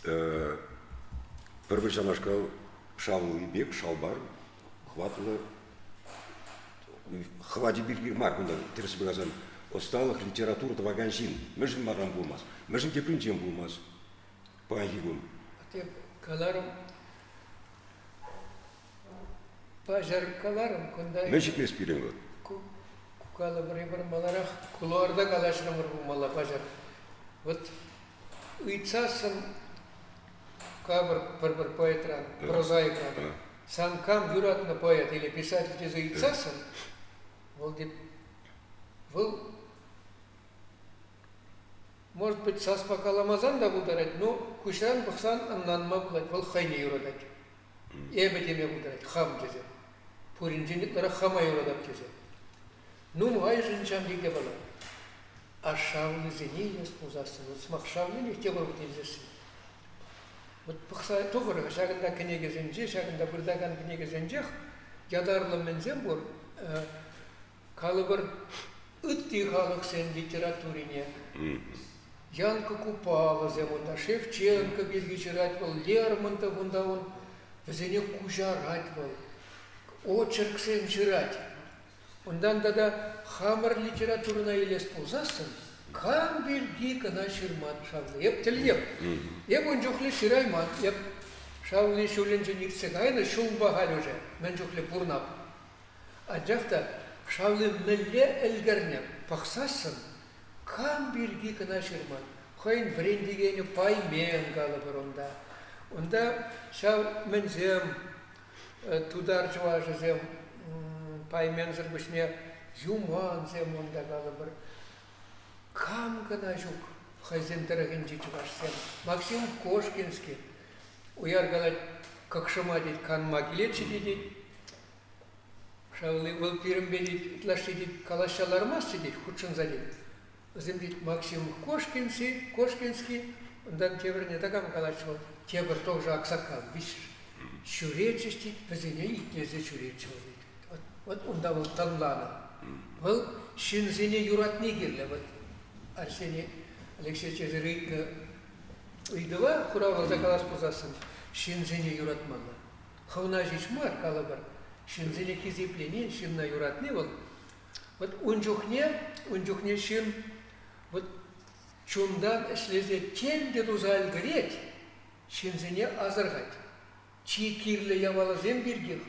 пӗр-пӗр ҫавнашкал шавлӑ пек, шалпар, хӑватлӑ хӑвачӗ пирки мар кунта тӗрӗс каласан, ӑсталӑх литература тӑвакан ҫын. Мӗншӗн манран пулмасть? Мӗншӗн тепринчен пулмасть паянхи кун? Эп каларӑм, паҫӑр каларӑм кунта. Мӗн ҫитмест пирӗн вӑл? Ку, калӑпӑр, эпир маларах кулуарта калаҫрӑмӑр пулмалла паҫӑр. Вот ыйтсассӑн капӑр пӗр-пӗр поэтран, прозаикран, сан кам юратнӑ поэт или писатель тесе ыйтсассӑн, вӑл тет, вӑл может быть, саспа каламасан та пултарать, но куҫран пӑхсан ӑнланма пулать, вӑл хӑйне юратать. Эпӗ теме пултарать, хам тесе. Пуринчен ытларах хама юратап тесе. Нумайӑшӗн ҫав пек япала. А шавлисене илес пулсассӑн, вот сӑмах шавлинех тепӗр хут илсессӗн, вот пӑхса тухӑр-ха, ҫакӑнта кӗнекесенче, ҫакӑнта выртакан кӗнекесенчех ятарлӑ мӗнсем пур, калӑпӑр, ытти халӑхсен литературине. Янка Купалӑсем унта, Шевченко пирки ҫырать вӑл, Лермонтов унта ун, вӗсене куҫарать вӑл, очерксем ҫырать. Унтан тата хамӑр литературӑна илес пулсассӑн, кам пирки кӑна ҫырман шавли. Эп тӗллев. Эп ун чухлӗ ҫырайман. Эп шавли ҫулӗнчен иртсе кайнӑ ҫулпа халь уже мӗн чухлӗ пурнап. Анчах та шавли мӗнле ӗлкӗрнӗ пӑхсассӑн, кам пирки кӑна ҫырман. Хӑйӗн вӗрентекенӗ Паймен калӑпӑр унта. Унта ҫав мӗнсем, тутар чӑвашӗсем Пайменсӗр пуҫне Юмансем унта калӑпӑр. Кам кӑна ҫук хӑйсен тӑрӑхӗнчи чӑвашсем. Максим Кошкинский уяр калать, кӑкшӑма тет, канма килетчӗ те тет. Шавли вӑл пирӗнпе тет, ытлашши тет, калаҫса лармастчӗ тет, хутшӑнса тет. Вӗсем тет Максим Кошкинский, Кошкинский, унтан тепӗрне такам калать вӑл, тепӗр тоже аксакал, виҫҫӗш. Ҫӳретчӗҫ тет, вӗсене итлесе ҫӳретчӗ вӑл тет. Вот, вот унта вӑл тӑнланӑ. Вӑл ҫынсене юратни кирлӗ. Вот Арсений Алексеевич эсир ыйтнӑ ыйтӑва хуравласа калас пулсассӑн ҫынсене юратмалла. Хӑвна ҫеҫ мар, калӑпӑр, ҫынсене хисеплени, ҫынна юратни вӑл Вот ун чухне, ун чухне ҫын вот чунтан ӗҫлесе тем те туса ӗлкӗрет, ҫынсене асӑрхать. Чи кирлӗ япаласем пирки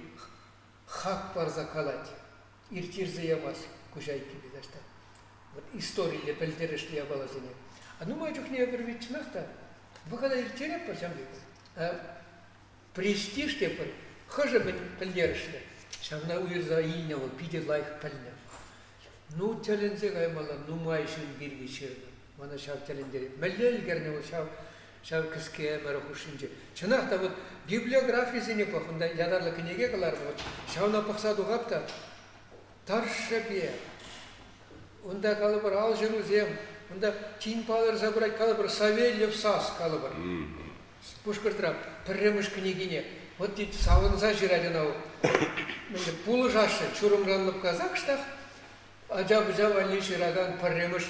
хак парса калать, ирттерсе ямасть куҫ айккипе таҫта. Вот историлле пӗлтерӗшлӗ япаласене. А нумай чухне эпир ведь чӑнах та вӑхӑта ирттеретпӗр ҫав пек. Престиж тепӗр хӑшӗ пӗлтерӗшлӗ. Ҫавна уйӑрса илнӗ вӑл, питӗ лайӑх пӗлнӗ. Ну, тӗлӗнсе каймалла, нумай ҫын пирки ҫырнӑ. Мана ҫав тӗлӗнтерет. Мӗнле ӗлкӗрнӗ вӑл ҫав, ҫав кӗске ӗмӗр хушшинче. Чӑнах та вот библиографисене пӑх, унта ятарлӑ кӗнеке кӑларнӑ. Вот ҫавна пӑхса тухап та тӑршшӗпе унта калӑпӑр ал ҫырусем, унта тин палӑрса пырать калӑпӑр Савельев сас калӑпӑр. Пушкӑртра пӗрремӗш кӗнекине вот тет савӑнса ҫырать ӑна вӑл. Мӗнле пулӑшасшӑн ҫурӑмран лӑпкаса кӑштах ача-пӑча валли ҫыракан пӗрремӗш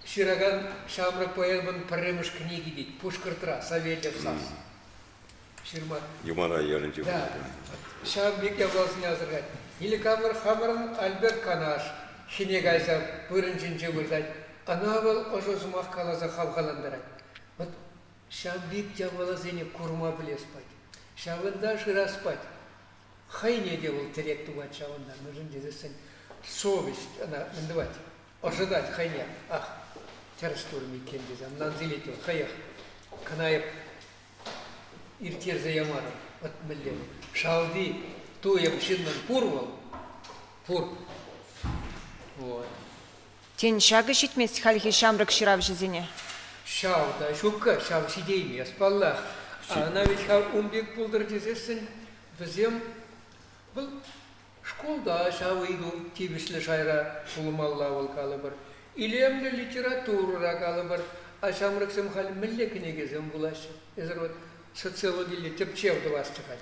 ҫыракан ҫамрӑк поэмӑн пӗрремӗш кӗнеки тет Пушкӑртра Савельев сас ҫырма. Юмана ялӗнче. Да. Ҫавӑн пек япаласене асӑрхать. Или хамӑр хамӑрӑн Альберт Канаш хӗне кайса вырӑн ҫинче выртать. Ӑна вӑл ӑшӑ сӑмах каласа хавхалантарать. Вот ҫав пек япаласене курма пӗлес пать. Ҫавӑнта шырас пать. Хӑйне те вӑл тӗрек тупать ҫавӑнта. Мӗншӗн тесессӗн совесть ӑна мӗн тӑвать? Ӑшӑтать хӑйне. Ах, тӗрӗс турӑм иккен тесе ӑнланса илет вӑл хӑех. Кӑна эп ирттерсе ямарӑм. Вӑт мӗнле вӑл. Шалти туйӑм ҫыннӑн пур вӑл. Пур. Вот. Тен, ҫакӑ ҫитмест хальхи ҫамрӑк ҫыравҫӑсене? Ҫав та ҫукка, ҫав ҫитеймест, паллах. Ӑна вӗт-ха ун пек пултӑр тесессӗн вӗсем вӑл шкулта ҫав ыйту тивӗҫлӗ шайра пулмалла вӑл калӑпӑр. Илемлӗ литературӑра калӑпӑр. А ҫамрӑксем халь мӗнле кӗнекесем вулаҫҫӗ? Эсир вот социологилле тӗпчев тӑвасчӗ халь.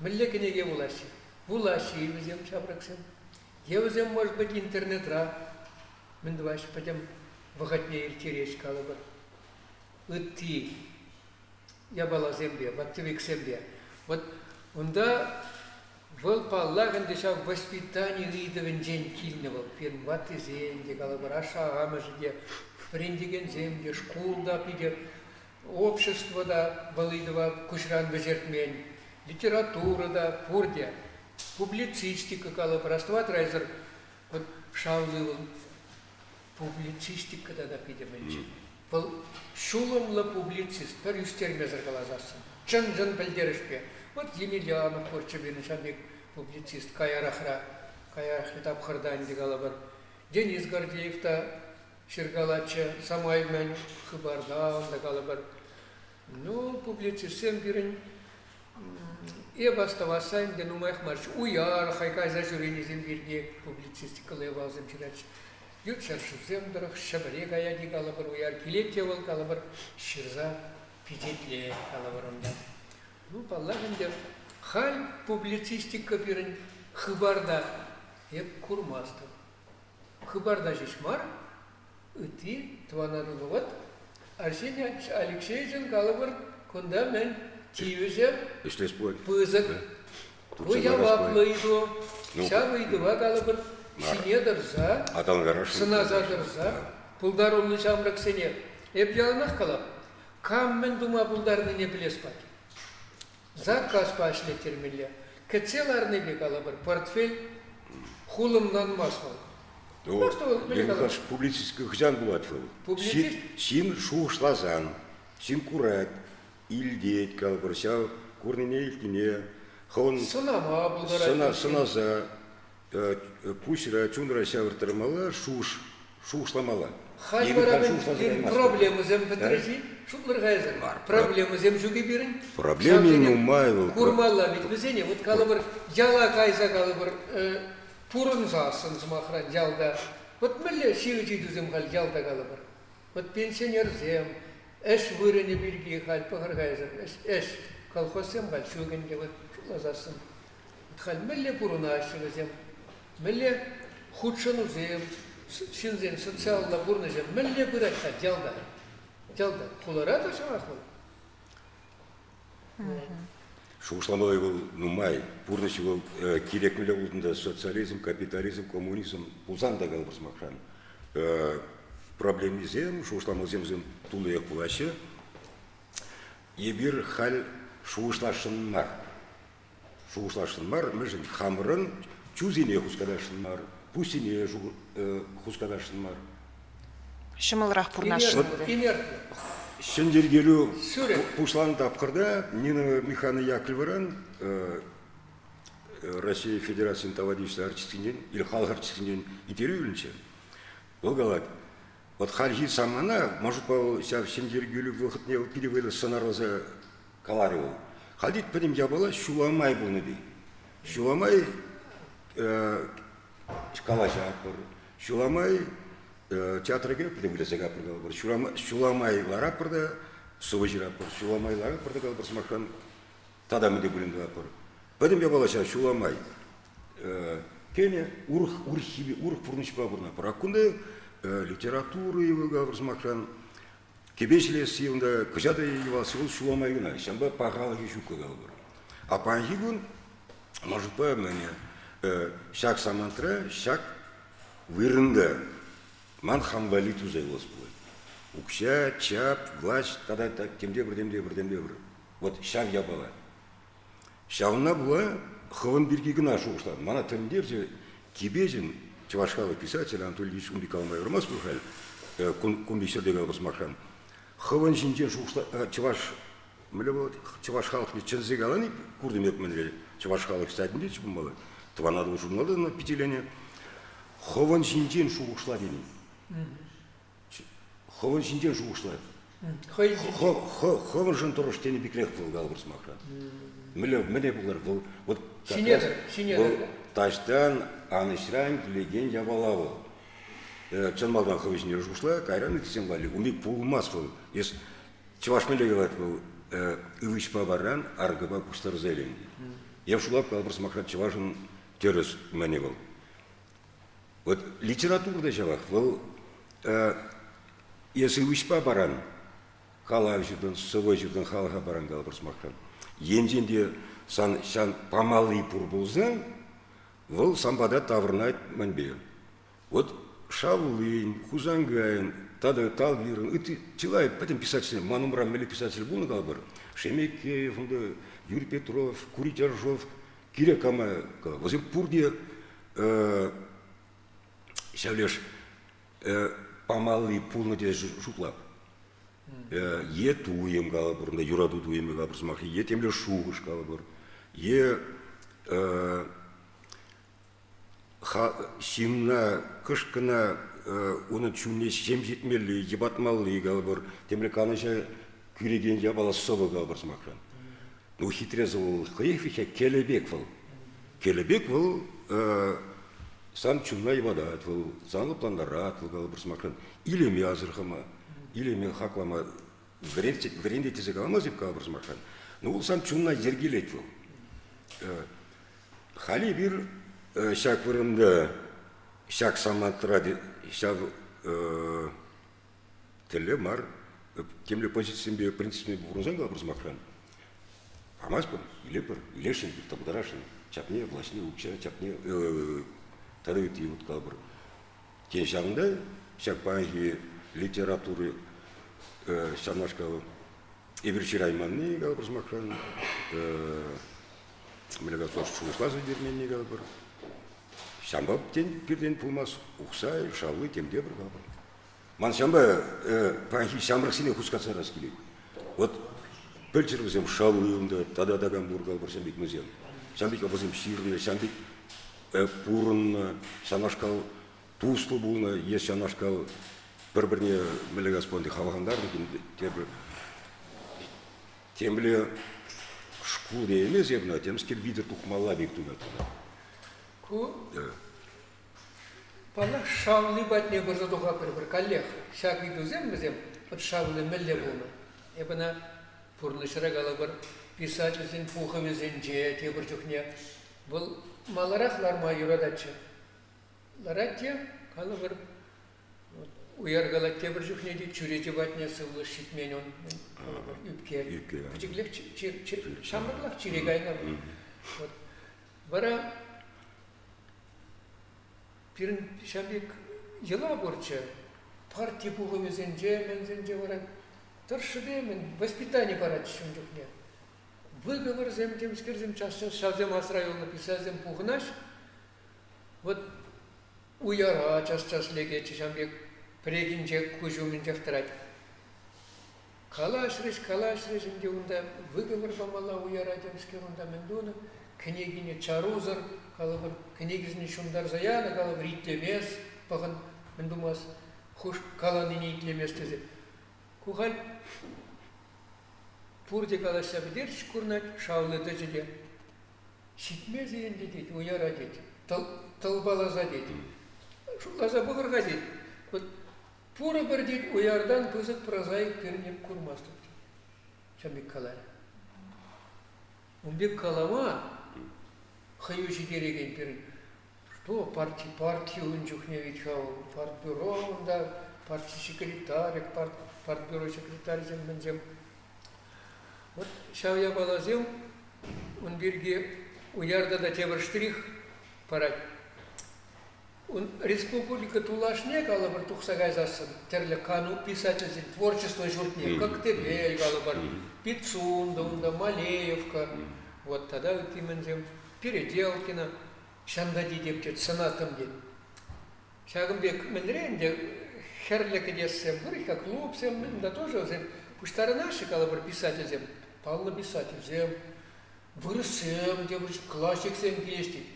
Мӗнле кӗнеке вулаҫҫӗ? Вулаҫҫӗ-и вӗсем ҫамрӑксем? Е вӗсем, может быть, интернетра? Мӗн тӑваҫ пӗтӗм вӑхӑтне ирттереҫ калӑпӑр. Ытти япаласемпе, ваттивиксемпе. Вот унта вӑл паллах ӗнтӗ ҫав воспитани ыйтӑвӗнчен килнӗ вӑл. Пирӗн ваттисен те калӑпӑр, ашшӗ-амӑшӗ те, вӗрентекенсем те, шкул та питӗ, общество та вӑл ыйтӑва куҫран вӗҫертмен, литература та, пурте. Публицистика калӑпӑр, астӑвать-райсӑр, вот шавлӑ вӑл публицистика тата питӗ мӗнччӗ. Вӑл ҫулӑмлӑ публицист, пӗр ӳстермесӗр каласассӑн, чӑн-чӑн пӗлтерӗшпе. Вот Емельянов пурччӗ пирӗн ҫав пек публицист каярахра, каярахри тапхӑрта ӗнтӗ калӑпӑр. Денис Гордеев та ҫыркалатчӗ, самай мӗн хыпарта унта калӑпӑр. Ну, публицистсем пирӗн эп астӑвасса ӗнтӗ нумаях марччӗ. Уяр хӑй кайса ҫӳренисем пирки публицистикӑллӑ япаласем ҫыратчӗ. Ют ҫӗршывсем тӑрӑх Ҫӗпӗре каять-и калӑпӑр, уяр килет те вӑл калӑпӑр, ҫырса пичетлет калӑпӑр унта. Ну, паллах ӗнтӗ, халь публицистика пирӗн хыпарта эп курмастӑп. Хыпарта ҫеҫ мар, ытти тӑвана вӑхӑт Арсений Алексеевичӑн калӑпӑр, кунта мӗн тивӗҫӗ ӗҫлес пулать. Пысӑк. Ку яваплӑ ыйту. Ҫав ыйтӑва калӑпӑр ҫине тӑрса, сӑнаса тӑрса пултаруллӑ ҫамрӑксене эп яланах калап, кам мӗн тума пултарнине пӗлес пать. Заказпа ӗҫлеттермелле. Кӗтсе ларнипе калӑпӑр, портфель хулӑмланмасть вӑл. Ну, публицистика хӑҫан пулать вӑл? Публицист? Ҫын шухӑшласан, ҫын курать, илтет, калӑпӑр, ҫав курнине-илтнине хӑвӑн сӑнама пултарать. Сӑнаса пуҫра, чунра ҫавӑрттармалла, шухӑш шухӑшламалла. Халь вара пирӗн проблемӑсем пӗтрӗҫ-и? Шутлӑр-ха эсӗр. Проблемӑсем ҫук-и пирӗн? Проблеми нумай вӑл. Курмалла ведь вӗсене. Вот калӑпӑр, яла кайса калӑпӑр, пурӑнсассӑн, сӑмахран, ялта. Вот мӗнле ҫивӗч ыйтусем халь ялта калӑпӑр? Вот пенсионерсем, ӗҫ вырӑнӗ пирки халь пӑхӑр-ха эсӗр, ӗҫ, колхозсем халь ҫук ӗнтӗ, вот шутласассӑн. Вот халь мӗнле пурӑнаҫҫӗ вӗсем? Мӗнле хутшӑнусем, ҫынсен социаллӑ пурнӑҫӗ мӗнле пырать-ха ялта? Ялта, хулара та ҫавах вӑл. Шухӑшламалли вӑл нумай. Пурнӑҫ вӑл кирек мӗнле пултӑн та социализм, капитализм, коммунизм пулсан та калӑпӑр сӑмахран. Проблемисем, шухӑшламаллисем туллиех пулаҫҫӗ. Эпир халь шухӑшласшӑн мар. Шухӑшласшӑн мар, мӗншӗн хамӑрӑн чусене хускатасшӑн мар, пуҫсене хускатасшӑн мар. Ҫӑмӑлрах пурӑнасшӑн. Ҫӗнйӗркелӳ пуҫланнӑ тапхӑрта Нина Михайловна Яковлевӑран Россия Федерацийӗн тава тивӗҫлӗ артисткинчен или халӑх артисткинчен интервью илнӗччӗ. Вӑл калать, вот хальхи самана, может, вӑл ҫав ҫӗнйӗркелӳ вӑхӑтне питӗ вӑйлӑ сӑнарласа каларӗ вӑл. Халь тет пӗтӗм япала ҫула май пулнӑ пек. Ҫула май калаҫатпӑр, ҫула май театра кӗрӗпӗр те выляса капӑр калӑпӑр, ҫула май ларатпӑр та сӑвӑ ҫыратпӑр, ҫула май ларатпӑр та калӑпӑр сӑмахран тата мӗн те пулин тӑватпӑр. Пӗтӗм япала ҫав ҫула май кӗнӗ урӑх урӑххипе урӑх пурнӑҫпа пурӑнатпӑр. А кунта литература калӑпӑр сӑмахран Кӗпе ҫӗлесси унта кӑҫатӑ йӑвасси вӑл ҫула май кӑна, ҫавӑнпа пахалӑхӗ ҫуккӑ калӑпӑр. А паянхи кун мӑшӑрпа мӗне ҫак самантра ҫак вырӑнта ман хам валли туса юлас пулать. Укҫа, чап, власть тата темтепӗр, темтепӗр, темтепӗр. Вот ҫав япала. Ҫавна пула хӑвӑн пирки кӑна шухӑшлатӑн. Мана тӗлӗнтерчӗ Кипечӗн чӑваш халӑх писателӗ Анатолий Ильич ун пек калама юрамасть пуль халь, кун пек ҫӗрте калӑпӑр сӑмахран. Хӑвӑн ҫинчен шухӑшла чӑваш мӗнле пулать, чӑваш халӑхне чӗнсе калани куртӑм эп мӗнле чӑваш халӑх сайтӗнче пулмалла. Тӑван Атӑл журналта ӑна пичетленӗ. Хӑвӑн ҫинчен шухӑшла тени. Хӑвӑн ҫинчен шухӑшлать. Хӑвӑншӑн тӑрӑш тенӗ пекрех вӑл калӑпӑр сӑмахран. Мӗнле, мӗне пулар вӑл вот вӑл таҫтан анӑҫран килекен япала вӑл. Чӑн малтан хӑв ҫинчен шухӑшла, кайран ыттисем валли. Ун пек пулмасть вӑл. Эс чӑваш мӗнле калать вӑл ывӑҫпа варран аркӑпа пуҫтарса илен. Эп шутлап калӑпӑр сӑмахран чӑвашӑн тӗрӗс мӗне вӑл. Вот литература та ҫавах. Вӑл. Эсӗ ывӑҫпа паран, калав ҫыртӑн, сӑвӑ ҫыртӑн, халӑха паран калӑпӑр сӑмахран. Енчен те сан ҫан памалли пур пулсан, вӑл сан пата таврӑнать мӗнпе. Вот Шавлин, Хусанкайӑн тата Талвирӑн, ытти чылай пӗтӗм писательсем, ман умра мӗнле писатель пулнӑ калӑпӑр, Шемекеев, унта Юрий Петров, Курий Тержов, кирек кама, вӗсем пурте ҫав леш памалли пулнӑ тесе шутлап. Е туйӑм калӑпӑр, юрату туйӑмӗ калӑпӑр сӑмах, е темле шухӑш калӑпӑр, е ҫынна кӑшт кӑна унӑн чунне ҫемҫетмелли, йӑпатмалли калӑпӑр, темле канӑҫа кӳрекен япала сӑвӑ калӑпӑр сӑмахран. Ну, хитре сӑвӑ вӑл хӑех виҫе кӗлӗ пек вӑл. Кӗлӗ пек вӑл сан чунна йӑпатать вӑл, сан лӑплантарать вӑл калӑпӑр сӑмахран. Илеме асӑрхама, илеме хаклама вӗрентет тесе каламасть калӑпӑр сӑмахран. Ну, вӑл сан чунна йӗркелет вӑл. Халь эпир ҫак вырӑнта, ҫак самантра ҫав тӗллев мар, темле позицисемпе принципсемпе пурӑнсан калӑпӑр сӑмахран, памастпӑр, илетпӗр, илесшӗн, тӑпӑтарасшӑн, чапне, влаҫне, укҫа чапне тата ытти вот калӑпӑр. Тен, ҫавӑнта ҫак паянхи литература ҫавнашкал эпир ҫырайманни, калӑпӑр сӑмахран, мӗнле шухӑшласа ӳкерменни калӑпӑр. Ҫавӑнпа тен, пиртен пулмасть Ухсай, Шавлы, тем те пӗр калӑпӑр. Ман ҫавӑнпа паянхи ҫамрӑксене хускатса ярас килет. Вот пӗлчӗр вӗсем Шавлы унта тата такам пур калӑпӑр ҫавӑн пек вӗсем. Ҫавӑн пек вӗсем ҫырнӑ, ҫавӑн пек пурӑннӑ, ҫавнашкал туслӑ пулнӑ е ҫавнашкал пӗр-пӗрне мӗнле калас хавхалантарнӑ тепӗр темле шкул тееймес эп ӑна, темскер витӗр тухмалла пек туйӑнать мана. Ку, паллах, шавли патне пырса тухатпӑр каллех. Ҫак ыйтусем вӗсем вот шавли мӗнле пулнӑ? Эп ӑна пурнӑҫра калӑпӑр, писательсен пухӑвӗсенче тепӗр чухне вӑл маларах ларма юрататчӗ. Ларать те, калӑпӑр, уяр калать тепӗр чухне те чӳрече патне сывлӑш ҫитмен ун, калӑпӑр, ӳпке. Пӗчӗклех ҫамрӑклах чире кайнӑ. Вот. Вара пирӗн ҫав пек йӑла пурччӗ. Парти пухӑвӗсенче, мӗнсенче вара тӑршшӗпе мӗн воспитани паратчӗҫ ун чухне. Выговорсем, темскерсем час-час ҫавсем асра юлнӑ писательсем пухӑнаҫ. Вот уяра час-час лекетчӗ ҫав пек пӗррехинче куҫ умӗнчех тӑрать. Калаҫрӗҫ, калаҫрӗҫ ӗнтӗ унта выговор памалла уяра темскер унта мӗн тунӑ. Кӗнекине чарусӑр, калӑпӑр, кӗнекисене ҫунтарса янӑ, калӑпӑр, итлемес, пӑхӑн, мӗн тумас, хуш каланине итлемес тесе. Ку халь пурте калаҫса пӗтерчӗҫ курӑнать, шавлӑ тӑчӗ те. Ҫитмест-и ӗнтӗ тет, уяра тет, тӑлпаласа тет. Шутласа пӑхӑр-ха тет. Вот пурӗпӗр тет, уяртан пысӑк прозаик пирӗн эп курмастӑп тет. Ҫавӑн пек каларӗ. Ун пек калама хӑю ҫитерекен пирӗн что парти, парти ун чухне ведь-ха вӑл партбюро унта, парти секретарӗ, партбюро секретарӗсем мӗнсем. Вот ҫав япаласем ун пирки уярта та тепӗр штрих парать. Ун республика тулашне, калӑпӑр, тухса кайсассӑн тӗрлӗ кану писательсен творчество ҫуртне, Коктебель, калӑпӑр, Пицунда, унта Малеевка, вот тата ытти мӗнсем, Переделкино, ҫанта тетеп тет, сӑнаттӑм тет. Ҫакӑн пек мӗнре ӗнтӗ хӗрлӗ кӗтессем пур-ха, клубсем, унта тоже вӗсем пуҫтарӑнаҫҫӗ, калӑпӑр, писательсем, паллӑ писательсем, вырӑссем те, классиксем килеҫ тет.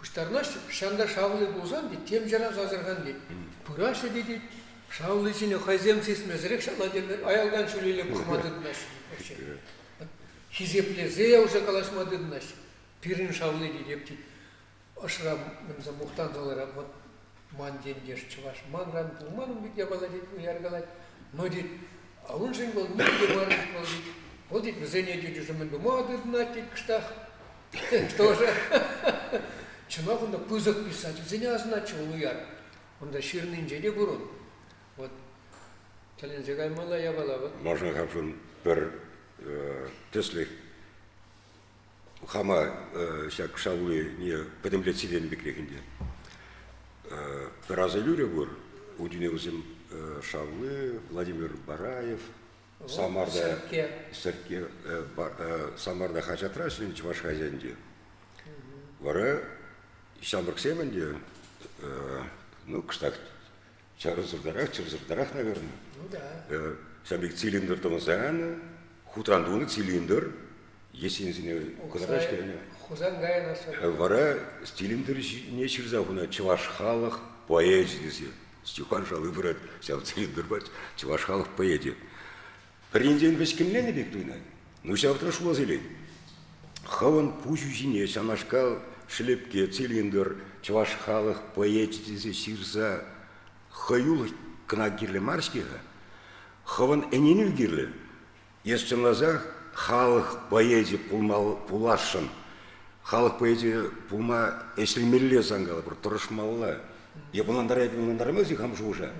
Пуҫтарӑнаҫҫӗ, ҫанта шавли пулсан тет, тем час асӑрхан тет. Пыраҫҫӗ те тет, шавлисене хӑйсем сисмесӗрех ҫапла тенӗ, аялтан ҫӳлелле пӑхма тытӑнаҫҫӗ. Хисеплесе уже калаҫма тытӑнаҫҫӗ. Пирӗн шавли тетеп тет. Ӑшра мӗнсе мухтанса ларап, вот ман ентеш чӑваш манран пулман ун пек япала тет, уяр калать. Но тет, а уншӑн вӑл ним те мар тет, вӑл тет. Вӑл тет, вӗсене тет уже мӗн тума тытӑнать тет кӑштах. Тоже. Чӑнах унта пысӑк писательсене асӑнатчӗ вӑл уяр. Унта ҫырнинче те пур ун. Вот тӗлӗнсе каймалла япала вӑл. Маншӑн хамшӑн пӗр тӗслӗх хама ҫак шавлине пӗтӗмлетсе тенӗ пекрех ӗнтӗ. Пӗр асаилӳре пур. Ун чухне вӗсем Шавлы, Владимир Бараев, Самарта Сӗркке Самарта хаҫатра ӗҫленӗ чӑваш хаҫатӗнче. Вара ҫамрӑксем ӗнтӗ, ну, кӑштах чарусӑртарах, чӑрсӑртарах, наверное. Ну да. Ҫав пек цилиндр тӑвӑнсан, хутран тунӑ цилиндр, есенсене кӑтартаҫҫӗ. Хусан кайнӑ. Вара цилиндр ҫине ҫырса хунӑ чӑваш халӑх поэчӗ тесе. Степан Шалы пырать ҫав цилиндрпа чӑваш халӑх поэчӗ. Пӗринчен вӗҫкӗнленнӗ пек туйӑнать. Ну ҫавра шутласа илет. Хӑвӑн пуҫу ҫине ҫавнашкал шӗлепке, цилиндр, чӑваш халӑх поэчӗ тесе ҫырса хӑюлӑх кӑна кирлӗ мар-ҫке-ха. Хӑвӑн ӗненӳ кирлӗ. Эс чӑнласах халӑх поэчӗ пулма пуласшӑн. Халӑх поэчӗ пулма ӗҫлемелле сан калӑпӑр, тӑрӑшмалла. Эп ӑнлантарать, ӑнлантармасть-и хам шухӑша?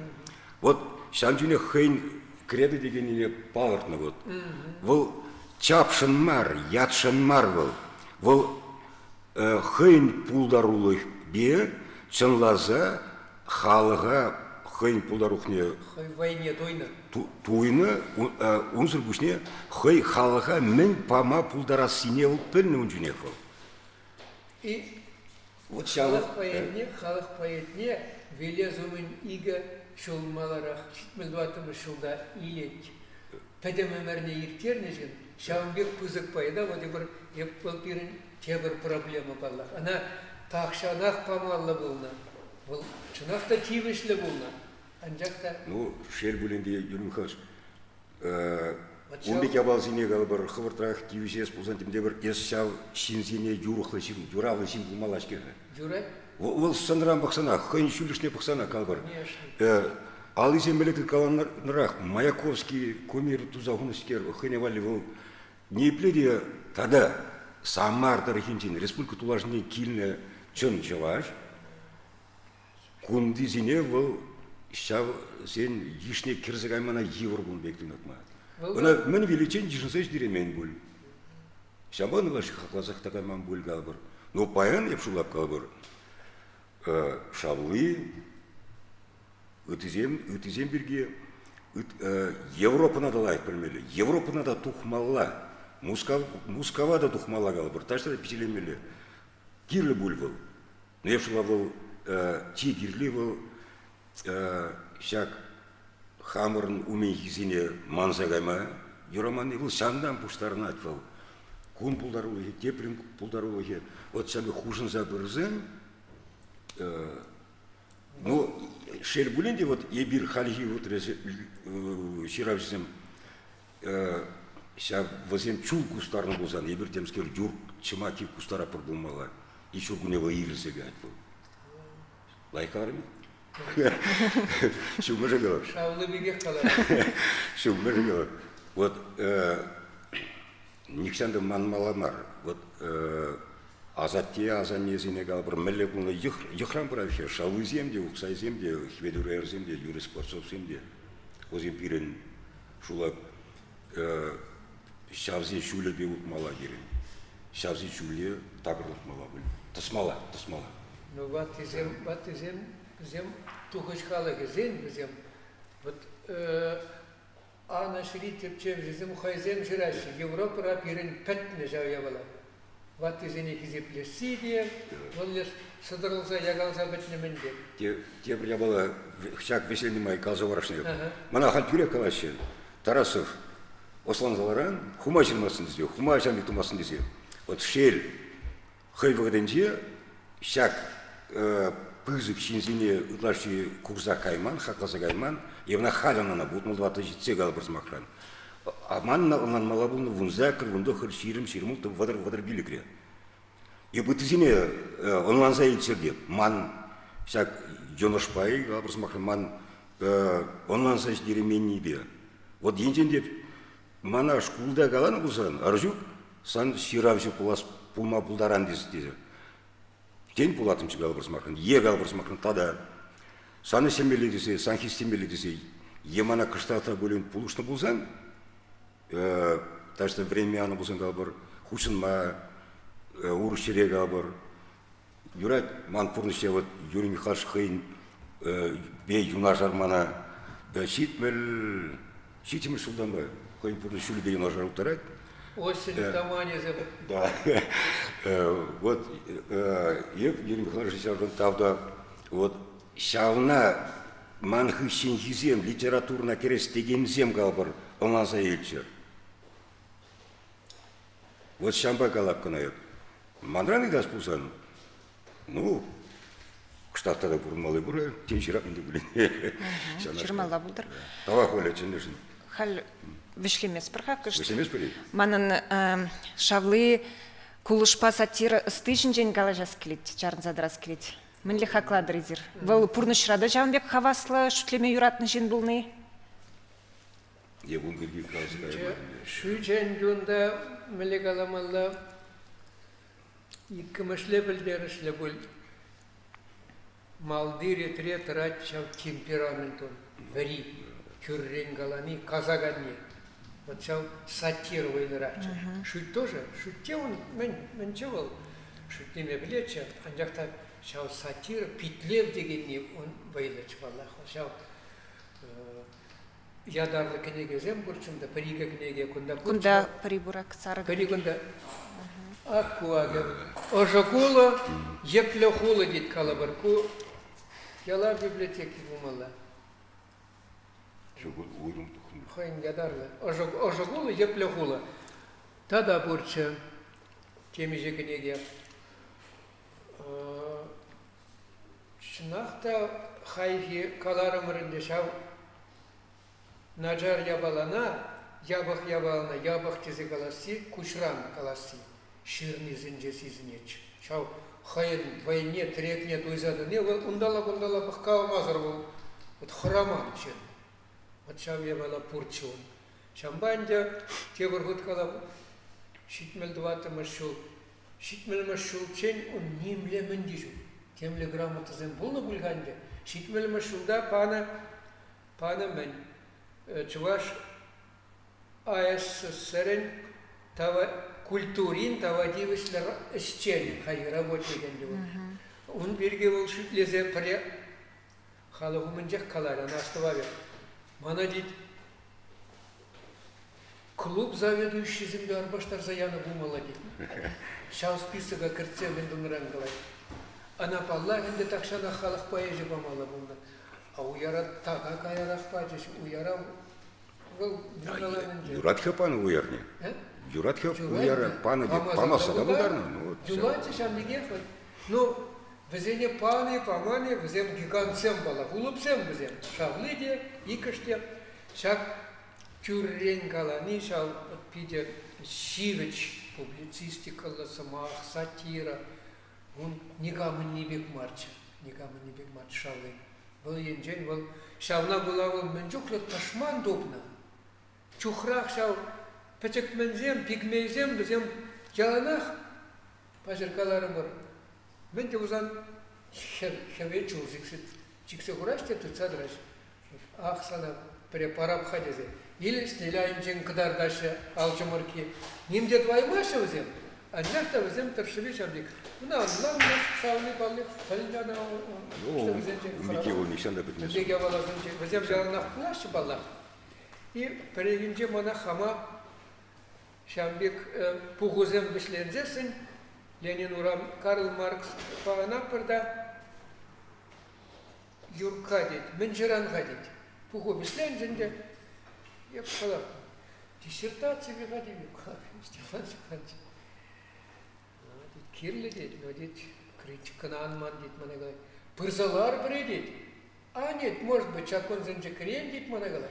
Вот ҫав чухне хӑйӗн кредо текеннине палӑртнӑ вот. Вӑл чапшӑн мар, ятшӑн мар вӑл. Вӑл хӑйӗн пултарулӑхпе чӑнласа халӑха хӑйӗн пултарулӑхне хӑй вӑйне туйнӑ. Туйнӑ, унсӑр пуҫне хӑй халӑха мӗн пама пултарассине вӑл пӗлнӗ ун чухнех вӑл. И вот халӑх поэтне, халӑх поэтне вилес умӗн икӗ ҫул маларах, 74-мӗш ҫулта илет. Пӗтӗм ӗмӗрне ирттернӗ ҫын ҫавӑн пек пысӑк поэта вот эпир, эп вӑл пирӗн тепӗр проблема паллах. Ӑна тахҫанах памалла пулнӑ. Вӑл чӑнах та тивӗҫлӗ пулнӑ. Анчах та... Ну, шел пулин те, Юрий Михайлович, ун пек япаласене калӑпӑр, хӑвӑртрах тивӗҫес пулсан темтепӗр эс ҫав ҫынсене юрӑхлӑ ҫын, юравлӑ ҫын пулмалла-ҫке-ха. Юрать. Вӑл сӑнран пӑхсанах, хӑйӗн ҫӳллӗшне пӑхсанах калӑпӑр. Аллисем мӗнле тыткаланӑрах Маяковский кумир туса хунӑскер, хӑйне валли вӑл ниепле те тата Самар тӑрӑхӗнчен, республика тулашӗнчен килнӗ чӑн чӑваш, Кунтисене вӑл ҫавсен йышне кӗрсе каймана йывӑр пулнӑ пек туйӑнать мана. Ӑна мӗн виличчен йышӑнса ҫитереймен пуль. Ҫавӑнпа ӑна хакласах та кайман пуль калӑпӑр. Но паян эп шутлап калӑпӑр, Шавли, ыттисем, ыттисем пирки Европӑна та лайӑх пӗлмелле, Европӑна та тухмалла, Мускав, Мускава та тухмалла калӑпӑр, таҫта та пичетленмелле. Кирлӗ пуль вӑл. Нефшла вӑл чи кирли вӑл ҫак хамӑрӑн умӗнхисене манса кайма юраманни вӑл ҫантан пуҫтарӑнать вӑл. Кун пултарулӑхӗ, теприн пултарулӑхӗ вот ҫав пек хушӑнса пырсан ну, шел пулин те вот эпир хальхи вот ҫыравҫӑсем ҫав вӗсем чул кустарнӑ пулсан эпир темскер юр чӑмаки кустаратпӑр пулмалла. И ҫуркунне вӑл ирӗлсе каять вӑл. Лайӑх каларӑм-и? Ҫук, мӗншӗн калар? Шавлӑ пекех калар. Ҫук, мӗншӗн калар? Вот нихҫан та манмалла мар. Вот асатте, асаннесене калӑпӑр, мӗнле пулнӑ йӑхран пыраҫҫӗ. Шавлисем те, Ухсайсем те, Хветурерсем те, Юрий Скворцовсем те. Вӗсем пирӗн шула ҫавсен ҫулӗпе утмалла пирӗн. Ҫавсен ҫулне такӑрлатмалла пуль. Тӑсмалла, тӑсмалла. Ну, ваттисем, ваттисем, вӗсем тухӑҫ халӑхӗсен, вӗсем вот Анӑҫри тӗпчевҫӗсем хӑйсем ҫыраҫҫӗ, Европӑра пирӗн пӗтнӗ ҫав япала. Ваттисене хисеплесси те, вӑл леш сӑтӑрӑлса якалса пӗтнӗ мӗн пек. Тепӗр япала ҫак вӗҫленнӗ май каласа хӑварасшӑн. Мана халь тӳрех калаҫҫӗ. Тарасов ӑсланса ларан, хума ҫырмастӑн тесе, хума ҫам пек тумастӑн тесе. Вот шел, хӑй вӑхӑтӗнче ҫак пысӑк ҫынсене ытлашши курса кайман, хакласа кайман. Эп ӑна халь ӑнланап, 64 ҫитсе калӑпӑр сӑмахран. Манӑн ӑнланмалла пулнӑ 18, 19, 20, 26, 30, 35-ре. Эп ыттисене ӑнланса илччӗр те, ман ҫак йӑнӑшпа-и, калӑпӑр сӑмахран, ман ӑнланса ҫитерейменнипе. Вот енчен те мана шкулта каланӑ пулсан, Арҫук, сан ҫыравҫӑ пулас пулма пултаран тесе. Тен, пулаттӑмччӗ калӑпӑр сӑмахран, е калӑпӑр сӑмахран тата. Сан ӗҫлемелле тесе, сан хистемелле тесе е мана кӑштах та пулин пулӑшнӑ пулсан, таҫта вӗренме янӑ пулсан калӑпӑр, хутшӑнма урӑх ҫӗре калӑпӑр. Юрать, ман пурнӑҫра вот Юрий Михайлович хӑйӗн пе юнашар мана 77 ҫултанпа хӑйӗн пурнӑҫ ҫулӗпе юнашар уттарать. Осень таманӗсем. Да. Вот эп Юрий Михайлович ҫавшӑн тавта вот ҫавна ман хыҫҫӑнхисем литературӑна кӗрес текенсем калӑпӑр ӑнланса илччӗр. Вот ҫавӑнпа калап кӑна эп. Манран ыйтас пулсан, ну, кӑштах тата пурӑнмалли пур, тен ҫырап ӗнтӗ пулин. Ҫырмалла пултӑр. Тавах, Оля, чӗннӗшӗн. Халь вӗҫлеместпӗр-ха кӑшт. Вӗҫлеместпӗр-и? Манӑн шавли кулӑшпа сатира ӑсти ҫинчен калаҫас килет, чарӑнса тӑрас килет. Мӗнле хаклатӑр эсир? Вӑл пурнӑҫра та ҫавӑн пек хаваслӑ шӳтлеме юратнӑ ҫын пулни? Е ун пирки каласа кайман. Шӳчен юнта мӗнле каламалла иккӗмӗшле пӗлтерӗшлӗ пуль. Малти ретре тӑрать ҫав темперамент ун, вӗри, тӳррӗн калани, касаканни. Вот ҫав сатира вӑйлӑрахчӗ. Шӳт тоже, шӳтте ун мӗн, мӗнччӗ вӑл? Шӳтлеме пӗлетчӗ, анчах та ҫав сатира, питлев текенни ун вӑйлӑччӗ паллах. Ҫав ятарлӑ кӗнекесем пурччӗ унта, пӗр-икӗ кӗнеке кунта пурччӗ. Кунта пӗри пурак сарӑ. Пӗри кунта. Ак ку акӑ. Ӑшӑ кулӑ, йӗплӗ хулӑ тет калӑпӑр. Ку ялав библиотеки пулмалла. Ҫук, уйрӑм тухнӑ. Хӑйӗн ятарлӑ. Ӑшӑ, ӑшӑ хулӑ, йӗплӗ хулӑ. Тата пурччӗ темиҫе кӗнеке. Чӑнах та хайхи каларӑмӑр ӗнтӗ ҫав начар япалана, япӑх япалана япӑх тесе каласси, куҫран каласси ҫырнисенче сисӗнетчӗ. Ҫав хӑйӗн вӑйне, тӗрекне туйса тӑни вӑл унталла-кунталла пӑхкаламасӑр вӑл вот хӑраман ҫын. Вот ҫав япала пурччӗ ун. Ҫавӑнпа ӗнтӗ тепӗр хут калап, 74-мӗш ҫул 70-мӗш ҫулччен ун нимле мӗн те ҫук. Темле грамотӑсем пулнӑ пуль-ха ӗнтӗ. 70-мӗш ҫулта панӑ панӑ мӗн? Чӑваш АССРӗн тава культурин тава тивӗҫлӗ ӗҫченӗ, хайхи работник ӗнтӗ вӑл. Ун пирки вӑл шӳтлесе пӗрре халӑх умӗнчех каларӗ, ӑна астӑватӑп. Мана тет, клуб заведующисемпе арпаштарса янӑ пулмалла тет. Ҫав списока кӗртсе мӗн тунӑран калать. Ӑна паллах ӗнтӗ тахҫанах халӑх поэчӗ памалла пулнӑ. А уяра така каярах пачӗҫ. Уяра вӑл мӗн Юрать-ха панӑ уярне. Юрать-ха уяра панӑ тет. Памаса та пултарнӑ. Юлатчӗ ҫав пекех. Ну, вӗсене пани, памани, вӗсем гигантсем паллах, улӑпсем вӗсем. Шавли те, иккӗш те. Ҫак тӳррӗн калани ҫав питӗ ҫивӗч публицистикӑллӑ сӑмах, сатира. Ун никамӑнни пек марччӗ, никамӑнни пек марччӗ Шавли. Вӑл енчен вӑл ҫавна пула вӑл мӗн чухлӗ тӑшман тупнӑ. Чухрах ҫав пӗчӗк-мӗнсем, пигмейсем вӗсем яланах, паҫӑр каларӑмӑр, мӗн те пулсан хӗве чул чиксе хураҫ те тытса тӑраҫ. Ах сана пӗре парап-ха тесе. Илӗҫ айӗнчен кӑтартаҫҫӗ ал чӑмӑркки. Ним те тӑваймаҫҫӗ вӗсем. Анчах та вӗсем тӑршшӗпе ҫав пек. Ӑна ӑнланнӑ, савни палли пӗлнӗ ӑна. Ну, ун пекки вӑл нихҫан та пӗтмест. Ун пек япаласенче вӗсем яланах пулаҫҫӗ паллах. И пӗррехинче мана хама ҫавӑн пек пухусем вӗҫленсессӗн Ленин урам Карл Маркс панапӑр та Юркка тет, мӗн ҫыран-ха тет. Пуху вӗҫленчӗ ӗнтӗ. Эп калап, диссертаципе-ха тетӗп, Степан Степанович. Тет, кирлӗ тет, но тет, критикӑна ан ман тет мана калать. Пырса лар пӗре тет. А нет, может быть, ҫак кунсенче кӗрен тет мана калать.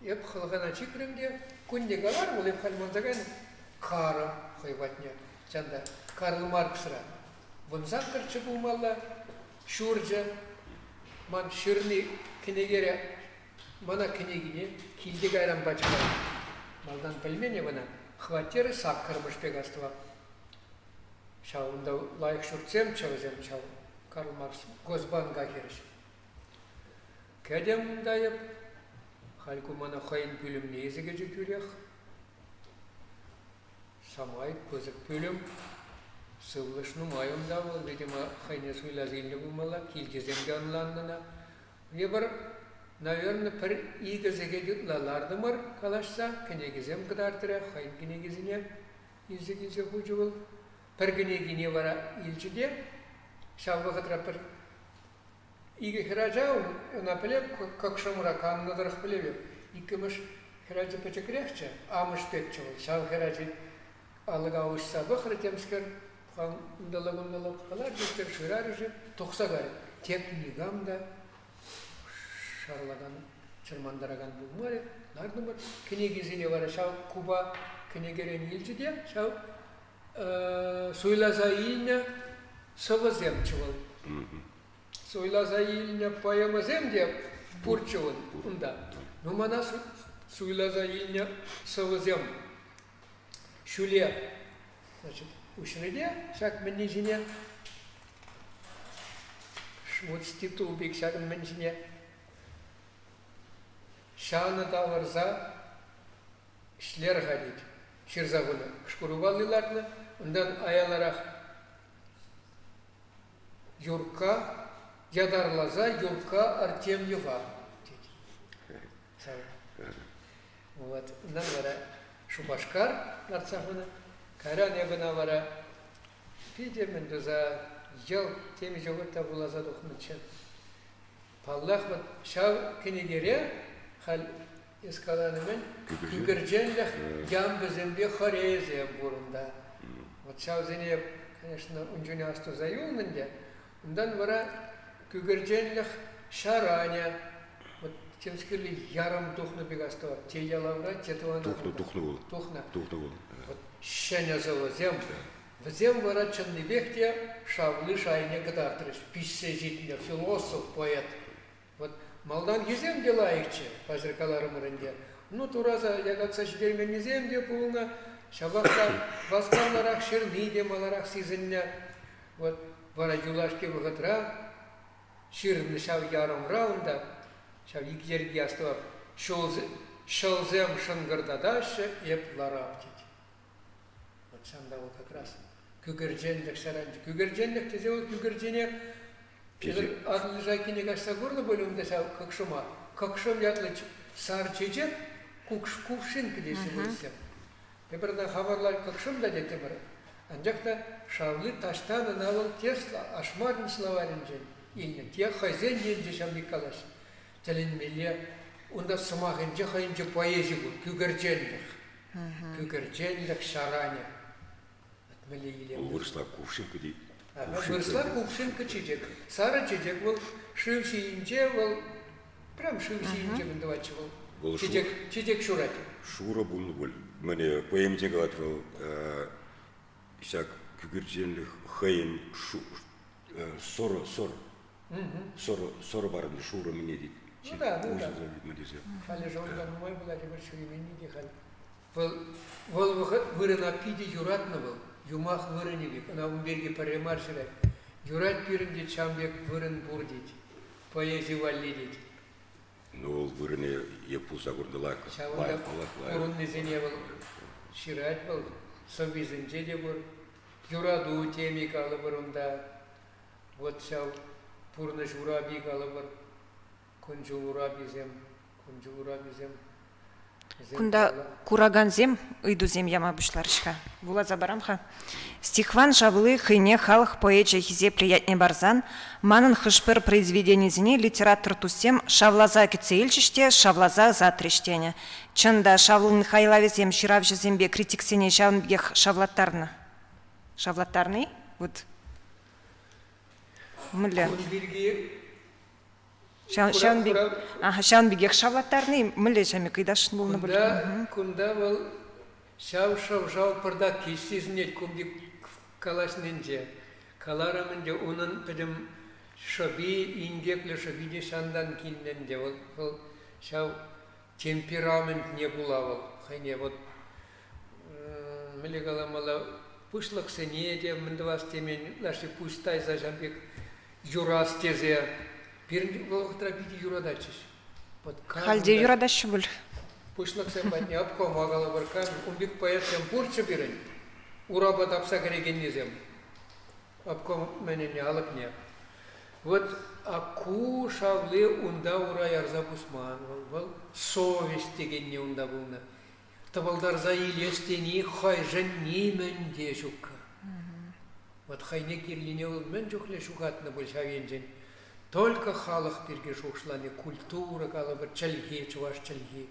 Эп хӑлхана чикрӗм те, кунне каларӑм, вӑл эп халь манса кайнӑ, карӑм хӑй патне. Чан та, Карл Марксра 18-чӗ пулмалла, ҫурчӗ. Ман ҫырни кӗнекере, мана кӗнекине килте кайран пачӗ. Малтан пӗлмен эп ӑна. Хваттерӗ саккӑрмӗш пек астӑвап. Ҫавӑнта лайӑх ҫуртсемччӗ вӗсем ҫав. Карл Маркс Госбанка хирӗҫ. Кӗтӗм унта эп. Халь ку мана хӑйӗн пӳлӗмне илсе кӗчӗ тӳрех. Самай пысӑк пӳлӗм. Сывлӑш нумай унта вӑл, видимо, хӑйне суйласа илнӗ пулмалла, килтисем те ӑнланнӑ ӑна. Эпир, наверное, пӗр икӗ сехет ытла лартӑмӑр калаҫса, кӗнекесем кӑтартрӗ, хӑйӗн кӗнекисене илсе килсе хучӗ вӑл. Пӗр кӗнекине вара илчӗ те ҫав вӑхӑтра пӗр икӗ хӗрача ӑна пӗлеп, кӑкшӑмра каннӑ тӑрӑх пӗлеп. Иккӗмӗш хӗрача пӗчӗкрехчӗ, амӑш пекчӗ вӑл. Ҫав хӗрачи алӑка уҫса пӑхрӗ темскер, унталла-кунталла пӑхкаларӗ, шырарӗ-ши, тухса кайрӗ. Тек никам та шарлакан, чӑрмантаракан пулмарӗ. Лартӑмӑр. Кӗнекисене вара ҫав купа кӗнекерен илчӗ те ҫав суйласа илнӗ сӑвӑсемччӗ вӑл. Суйласа илнӗ поэмӑсем те пурччӗ ун унта. Ну, мана суйласа илнӗ сӑвӑсем ҫӳле, значит, уҫрӗ те ҫак мӗнни ҫине, шмуц титул пек ҫакӑн мӗн ҫине ҫанӑ тавӑрса ӗҫлер-ха тет. Ҫырса хунӑ. Шкуру палли лартнӑ. Унтан аяларах Юркка ятарласа Юркка Артемьева тет. Вот. Унтан вара Шупашкар лартса хунӑ. Кайран эп ӑна вара питӗ мӗн туса йӑл темиҫе хут та вуласа тухнӑччӗ. Паллах, вот ҫав кӗнекере халь эс каланӑ-мӗн, кӳкӗрченлӗх ямбӑсемпе хорейсем пур унта. Вот ҫавсене, конечно, ун чухне астуса юлнӑ ӗнтӗ. Унтан вара кӳкӗрченлӗх ҫаранӗ, вот темскерле ярӑм тухнӑ пек астӑвап. Те ялавра, те тӑван Тухнӑ, тухнӑ вӑл. Тухнӑ. Тухнӑ вӑл. Вот ҫӗнӗ сӑвӑсем. Вӗсем вара чӑннипех те шавли шайне кӑтартрӗҫ. Пиҫсе ҫитнӗ философ, поэт. Вот малтанхисем те лайӑхчӗ, паҫӑр каларӑмӑр ӗнтӗ. Ну, тураса якатса ҫитерменнисем те пулнӑ. Ҫапах та васкавлӑрах ҫырни те маларах сисӗннӗ. Вот вара юлашки вӑхӑтра ҫырнӑ ҫав ярӑмра унта, ҫав ик йӗрки астӑвап, ҫӑлсем шӑнкӑртатаҫҫӗ, эп ларап тет. Вот ҫавӑнта вӑл как раз кӳкӗрченлӗх ҫаранчӗ. Кӳкӗрченлӗх тесе вӑл кӳкӗрчене Аслӑ Лежайкине каҫса курнӑ пуль унта ҫав кӑкшӑма. Кӑкшӑм ятлӑ сар чечек кувшинка теҫҫӗ вырӑссем. Эпир ӑна хамӑрла кӑкшӑм та теттӗмӗр. Анчах та шавли таҫтан ӑна вӑл тесло Ашмарин словарӗнчен илнӗ. Те хӑйсен енче ҫав пек калаҫ. Тӗлӗнмелле. Унта сӑмахӗнче хӑйӗнче поэзи пур, кӳкӗрченлӗх. Кӳкӗрченлӗх ҫаранӗ. Мӗнле илемлӗ. Вырӑсла кувшинка тет. Вырӑсла кувшинка чечек. Сарӑ чечек вӑл шыв ҫийӗнче вӑл прям шыв ҫийӗнче мӗн тӑватчӗ вӑл? Вӑл чечек, чечек ҫурать. Шурӑ пулнӑ пуль. Мӗне поэминче калать вӑл ҫак кӳкӗрченлӗх хӑйӗн сӑрӑ сӑр сӑрӑ сӑрӑ парӑннӑ шурӑ мӗне тет. Ну да, ну да. Мӗн тесе. Халӗ шурӑ нумай пулать, эпир ҫӳременни те халь. Вӑл, вӑл вӑхӑт вырӑна питӗ юратнӑ вӑл, юмах вырӑнӗ пек. Ӑна ун пирки пӗрре мар ҫырать. Юрать пирӗн тет, ҫавӑн пек вырӑн пур тет, поэзи валли тет. Ну, вӑл вырӑнӗ е пулса курнӑ лайӑх, Ҫавӑнта лайӑх, лайӑх. пурӑннисене вӑл ҫырать вӑл, сӑввисенче те пур. Юрату теми калӑпӑр унта. Вот ҫав пурнӑҫ урапи калӑпӑр. Кун-ҫул ураписем, кун-ҫул ураписем. Кунта куракансем ыйтусем яма пуҫларӗҫ-ха. Вуласа парам-ха. Стихван Шавлы хӑйне халӑх поэчӗ хисеплӗ ятне парсан манӑн хӑш-пӗр произведенисене литератор туссем шавласа кӗтсе илчӗҫ те шавласа ӑсатрӗҫ тенӗ. Чӑн та, Шавлын хайлавӗсем ҫыравҫӑсемпе критиксене ҫавӑн пекех шавлаттарнӑ. Шавлаттарни? Вот. Мӗнле? Кун пирки Ҫавӑн пек, ҫавӑн пекех шавлаттарни мӗнле ҫамик ыйтасшӑн пулнӑ пуль. Кунта, кунта вӑл ҫав шӑв-шав пӑртак кич сисӗнет кун пек калаҫнинче. Каларӑм ӗнтӗ, унӑн пӗтӗм шӑпи, инкеклӗ шӑпи те ҫантан килнӗ ӗнтӗ. Вӑл, вӑл ҫав темпераментне пула вӑл хӑйне вот мӗнле каламалла, пуҫлӑхсене те мӗн тӑвас темен, ытлашши пуҫ тайса ҫав пек. Юрас тесе пирӗн вӑхӑтра питӗ юрататчӗҫ. Вот Халь те юратаҫҫӗ пуль. Пуҫлӑхсем патне обкома калӑпӑр, кам ун пек поэтсем пурччӗ пирӗн, урапа тапса кӗрекеннисем обком мӗнӗнне алӑкне. Вот а ку шавли унта ура ярса пусман вӑл, вӑл совесть текенни унта пулнӑ. Тӑвӑлтарса илес тени хӑйшӗн нимӗн те ҫуккӑ. Вот хӑйне кирлине вӑл мӗн чухлӗ ҫухатнӑ пуль ҫав енчен. Только халӑх пирки шухӑшлани, культура, калӑпӑр, чӗлхи, чӑваш чӗлхи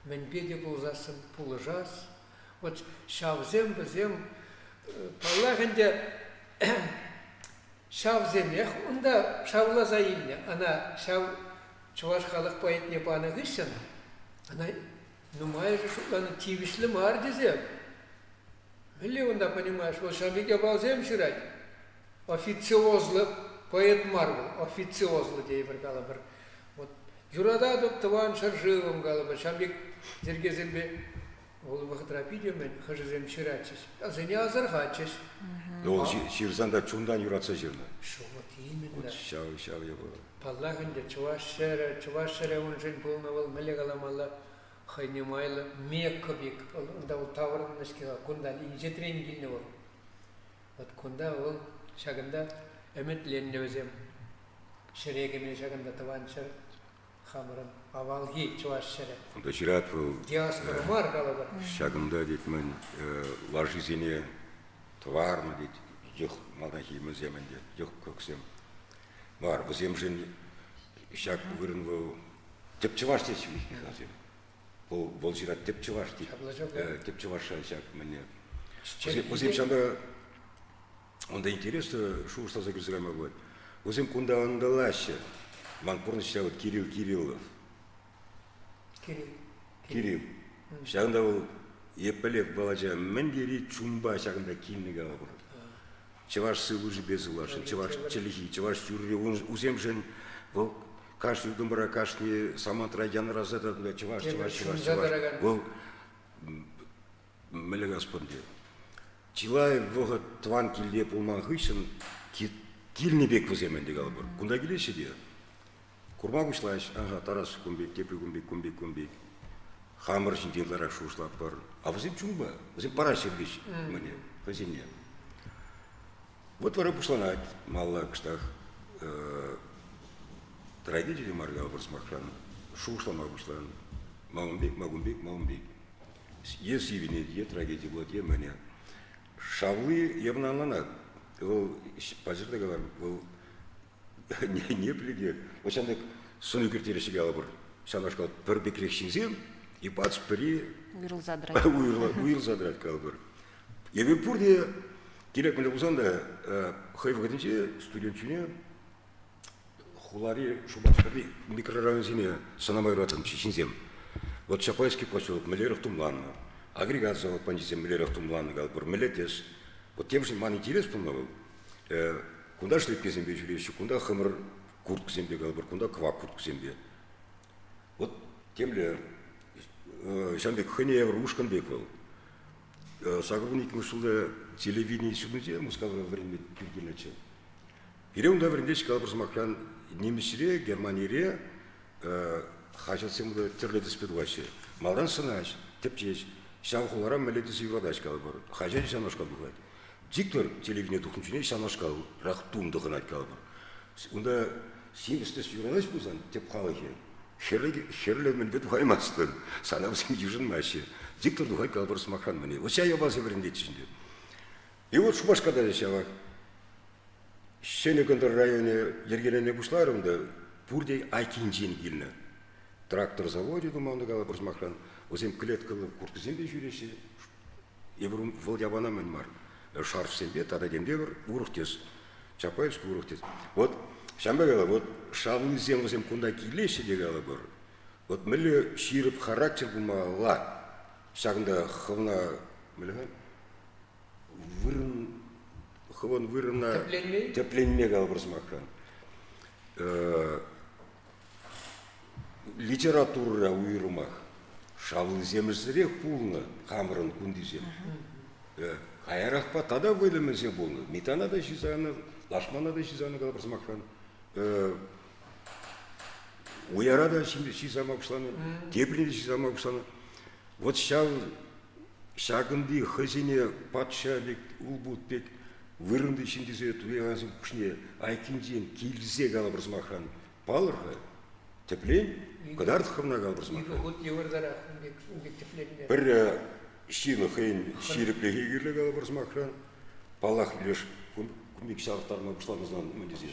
мӗнпе те пулсассӑн пулӑшас. Вот ҫавсем вӗсем, паллах ӗнтӗ, ҫавсемех унта шавласа илнӗ. Ӑна ҫав чӑваш халӑх поэтне панӑ хыҫҫӑн ӑна нумайӑшӗ шутланӑ тивӗҫлӗ мар тесе. Мӗнле унта, понимаешь, вӑл ҫав пек япаласем ҫырать. Официозлӑ поэт мар вӑл, официозлӑ тейӗпӗр калӑпӑр. Вот юрататӑп тӑван ҫӗршывӑм калӑпӑр, ҫав пек йӗркесемпе вӑл вӑхӑтра питӗ мӗн хӑшӗсем ҫыратчӗҫ, вӗсене асӑрхатчӗҫ. Вӑл ҫырсан та чунтан юратса ҫырнӑ. Ҫук, вот именно. Вот ҫав, ҫав япала. Паллах ӗнтӗ, чӑваш ҫӗрӗ, чӑваш ҫӗрӗ уншӑн пулнӑ вӑл, мӗнле каламалла, хӑйне майлӑ Мекка пек. Унта вӑл таврӑннӑ-ҫке-ха, кунтан инҫетрен килнӗ вӑл. Вот кунта вӑл ҫакӑнта ӗмӗтленнӗ вӗсем. Ҫӗре кӗме ҫакӑнта тӑван ҫӗр хамӑрӑн авалхи чӑваш ҫӗрӗ. Кунта ҫырать вӑл. Диаспора мар калӑпӑр. Ҫакӑнта тет мӗн лашисене тӑварнӑ тет йӑх малтанхи мӗнсем ӗнтӗ, йӑх кӑксем мар. Вӗсемшӗн ҫак вырӑн вӑл тӗп чӑваш теҫҫӗ-ха Вӑл, вӑл ҫырать тӗп чӑваш тет. Тӗп чӑваша ҫак мӗне. Вӗсем ҫавна унта интереслӗ шухӑшласа кӗрсе кайма пулать. Вӗсем кунта ӑнтӑлаҫҫӗ. Ман пурнӑҫра вот Кирилл Кириллов. Кирилл. Кирилл. Ҫакӑнта вӑл епле вӑл ача мӗн тери чунпа ҫакӑнта килнӗ калӑпӑр. Чӑваш сывлӑшӗпе сывласшӑн, чӑваш чӗлхи, чӑваш юрри усемшӗн вӑл кашни утӑмра, кашни самантра янӑраса тӑнӑ чӑваш, чӑваш, чӑваш, чӑваш. Вӑл мӗнле калас те, чылай вӑхӑт тӑван килте пулман хыҫҫӑн килнӗ пек вӗсем ӗнтӗ калӑпӑр. Кунта килеҫҫӗ те курма пуҫлаҫ, ага, Тарас кун пек, тепри кун пек, кун пек, кун пек. Хамӑр ҫинчен ытларах шухӑшлатпӑр. А вӗсем чунпа, вӗсем параҫҫӗ вӗҫ мӗне, хӑйсене. Вот вара пуҫланать малла кӑштах трагеди те мар калӑпӑр сӑмахран, шухӑшлама пуҫлан. Ма ун пек, ма кун пек, ма ун пек. Е сивӗнет, е трагеди пулать, е мӗне. Шавли явна ӑнланать. Вӑл паҫӑр та каларӑм, вӑл не пӗлеке. Вот ҫавӑн пек сӑн ӳкерттереҫҫӗ калӑпӑр. Ҫавнашкал пӗр пекрех ҫынсем и пач пӗри уйрӑлса тӑрать. Уйрӑлса тӑрать калӑпӑр. Эпир пурте кирек мӗнле пулсан та хӑй вӑхӑтӗнче студент чухне хулари Шупашкарти микрорайонсене сӑнама юратнӑччӗ ҫынсем. Вот Чапаевский поселок мӗнлерех тумланнӑ, агрегат завод панчисем мӗнлерех тумланнӑ калӑпӑр, мӗнле тӗс. Вот темшӗн ман интерес пулнӑ вӑл. Кунта шлепкесемпе ҫӳреҫҫӗ, кунта хӑмӑр курткӑсемпе калӑпӑр, кунта кӑвак курткӑсемпе. Вот темле ҫавӑн пек хӑйне евӗр ушкӑн пек вӑл. 82-мӗш ҫулта телевидени институтӗнче Мускавра вӗренме тӳр килнӗччӗ. Пире унта вӗрентеҫҫӗ, калӑпӑр сӑмахран, нимӗҫре, Германире хаҫатсем тӗрлӗ тӗспе тухаҫҫӗ. Малтан сӑнаҫ, тӗпчеҫ. Ҫав хулара мӗнле тӗсе юратаҫ, калӑпӑр. Хаҫачӗ ҫавнашкал тухать. Диктор телевидение тухнӑ чухне ҫавнашкалрах тум тӑхӑнать, калӑпӑр. Унта симӗс тӗс юратаҫ пулсан тӗп халӑхӗ хӗрлӗ, хӗрлӗ мӗнпе тухаймастӑн, сана вӗсем йышӑнмаҫҫӗ. Диктор тухать, калӑпӑр, сӑмахран мӗне. Вот ҫав япаласем вӗрентетчӗҫ ӗнтӗ. И вот Шупашкарта та ҫавах. Ҫӗнӗ Кӑнтӑр районӗ йӗркеленме пуҫларӗ унта, пурте айккинчен килнӗ. Трактор завочӗ тума унта, калӑпӑр, сӑмахран, вӗсем клеткӑллӑ курткӑсемпе ҫӳреҫҫӗ. Эпир вӑл япана мӗн мар, шарфсемпе тата темпе пӗр урӑх тӗс, Чапаевский урӑх тӗс. Вот ҫавӑнпа калап, вот шавлисем вӗсем кунта килеҫҫӗ те калӑпӑр. Вот мӗнле ҫирӗп характер пулмалла ҫакӑнта хӑвна мӗнле вырӑн хӑвӑн вырӑнна тӗпленме тӗпленме калӑпӑр сӑмахран. Литературӑра уйрӑмах шавлисемсӗрех пулнӑ хамӑрӑн кунтисем. Каярахпа тата вӑйлӑ мӗнсем пулнӑ. Митана та ҫысанӑ, лашмана та ҫысанӑ калӑпӑр сӑмахран. Уяра та ҫисама пуҫланӑ, теприне те ҫисама пуҫланӑ. Вот ҫав ҫакӑнти хӑйсене патша пек, улпут пек вырӑнти ҫын тесе туякансен пуҫне айккинчен килсе калӑпӑр сӑмахран, палӑр-ха, тӗплен, кӑтарт хӑвна калӑпӑр сӑмахран. Икӗ хут йывӑртарах ун пек, ун пек тӗпленме. Пӗр ҫын хӑйӗн ҫирӗплӗхӗ кирлӗ калӑпӑр сӑмахран. Паллах, леш кун пек ҫавӑрттарма пуҫланӑсан мӗн тесе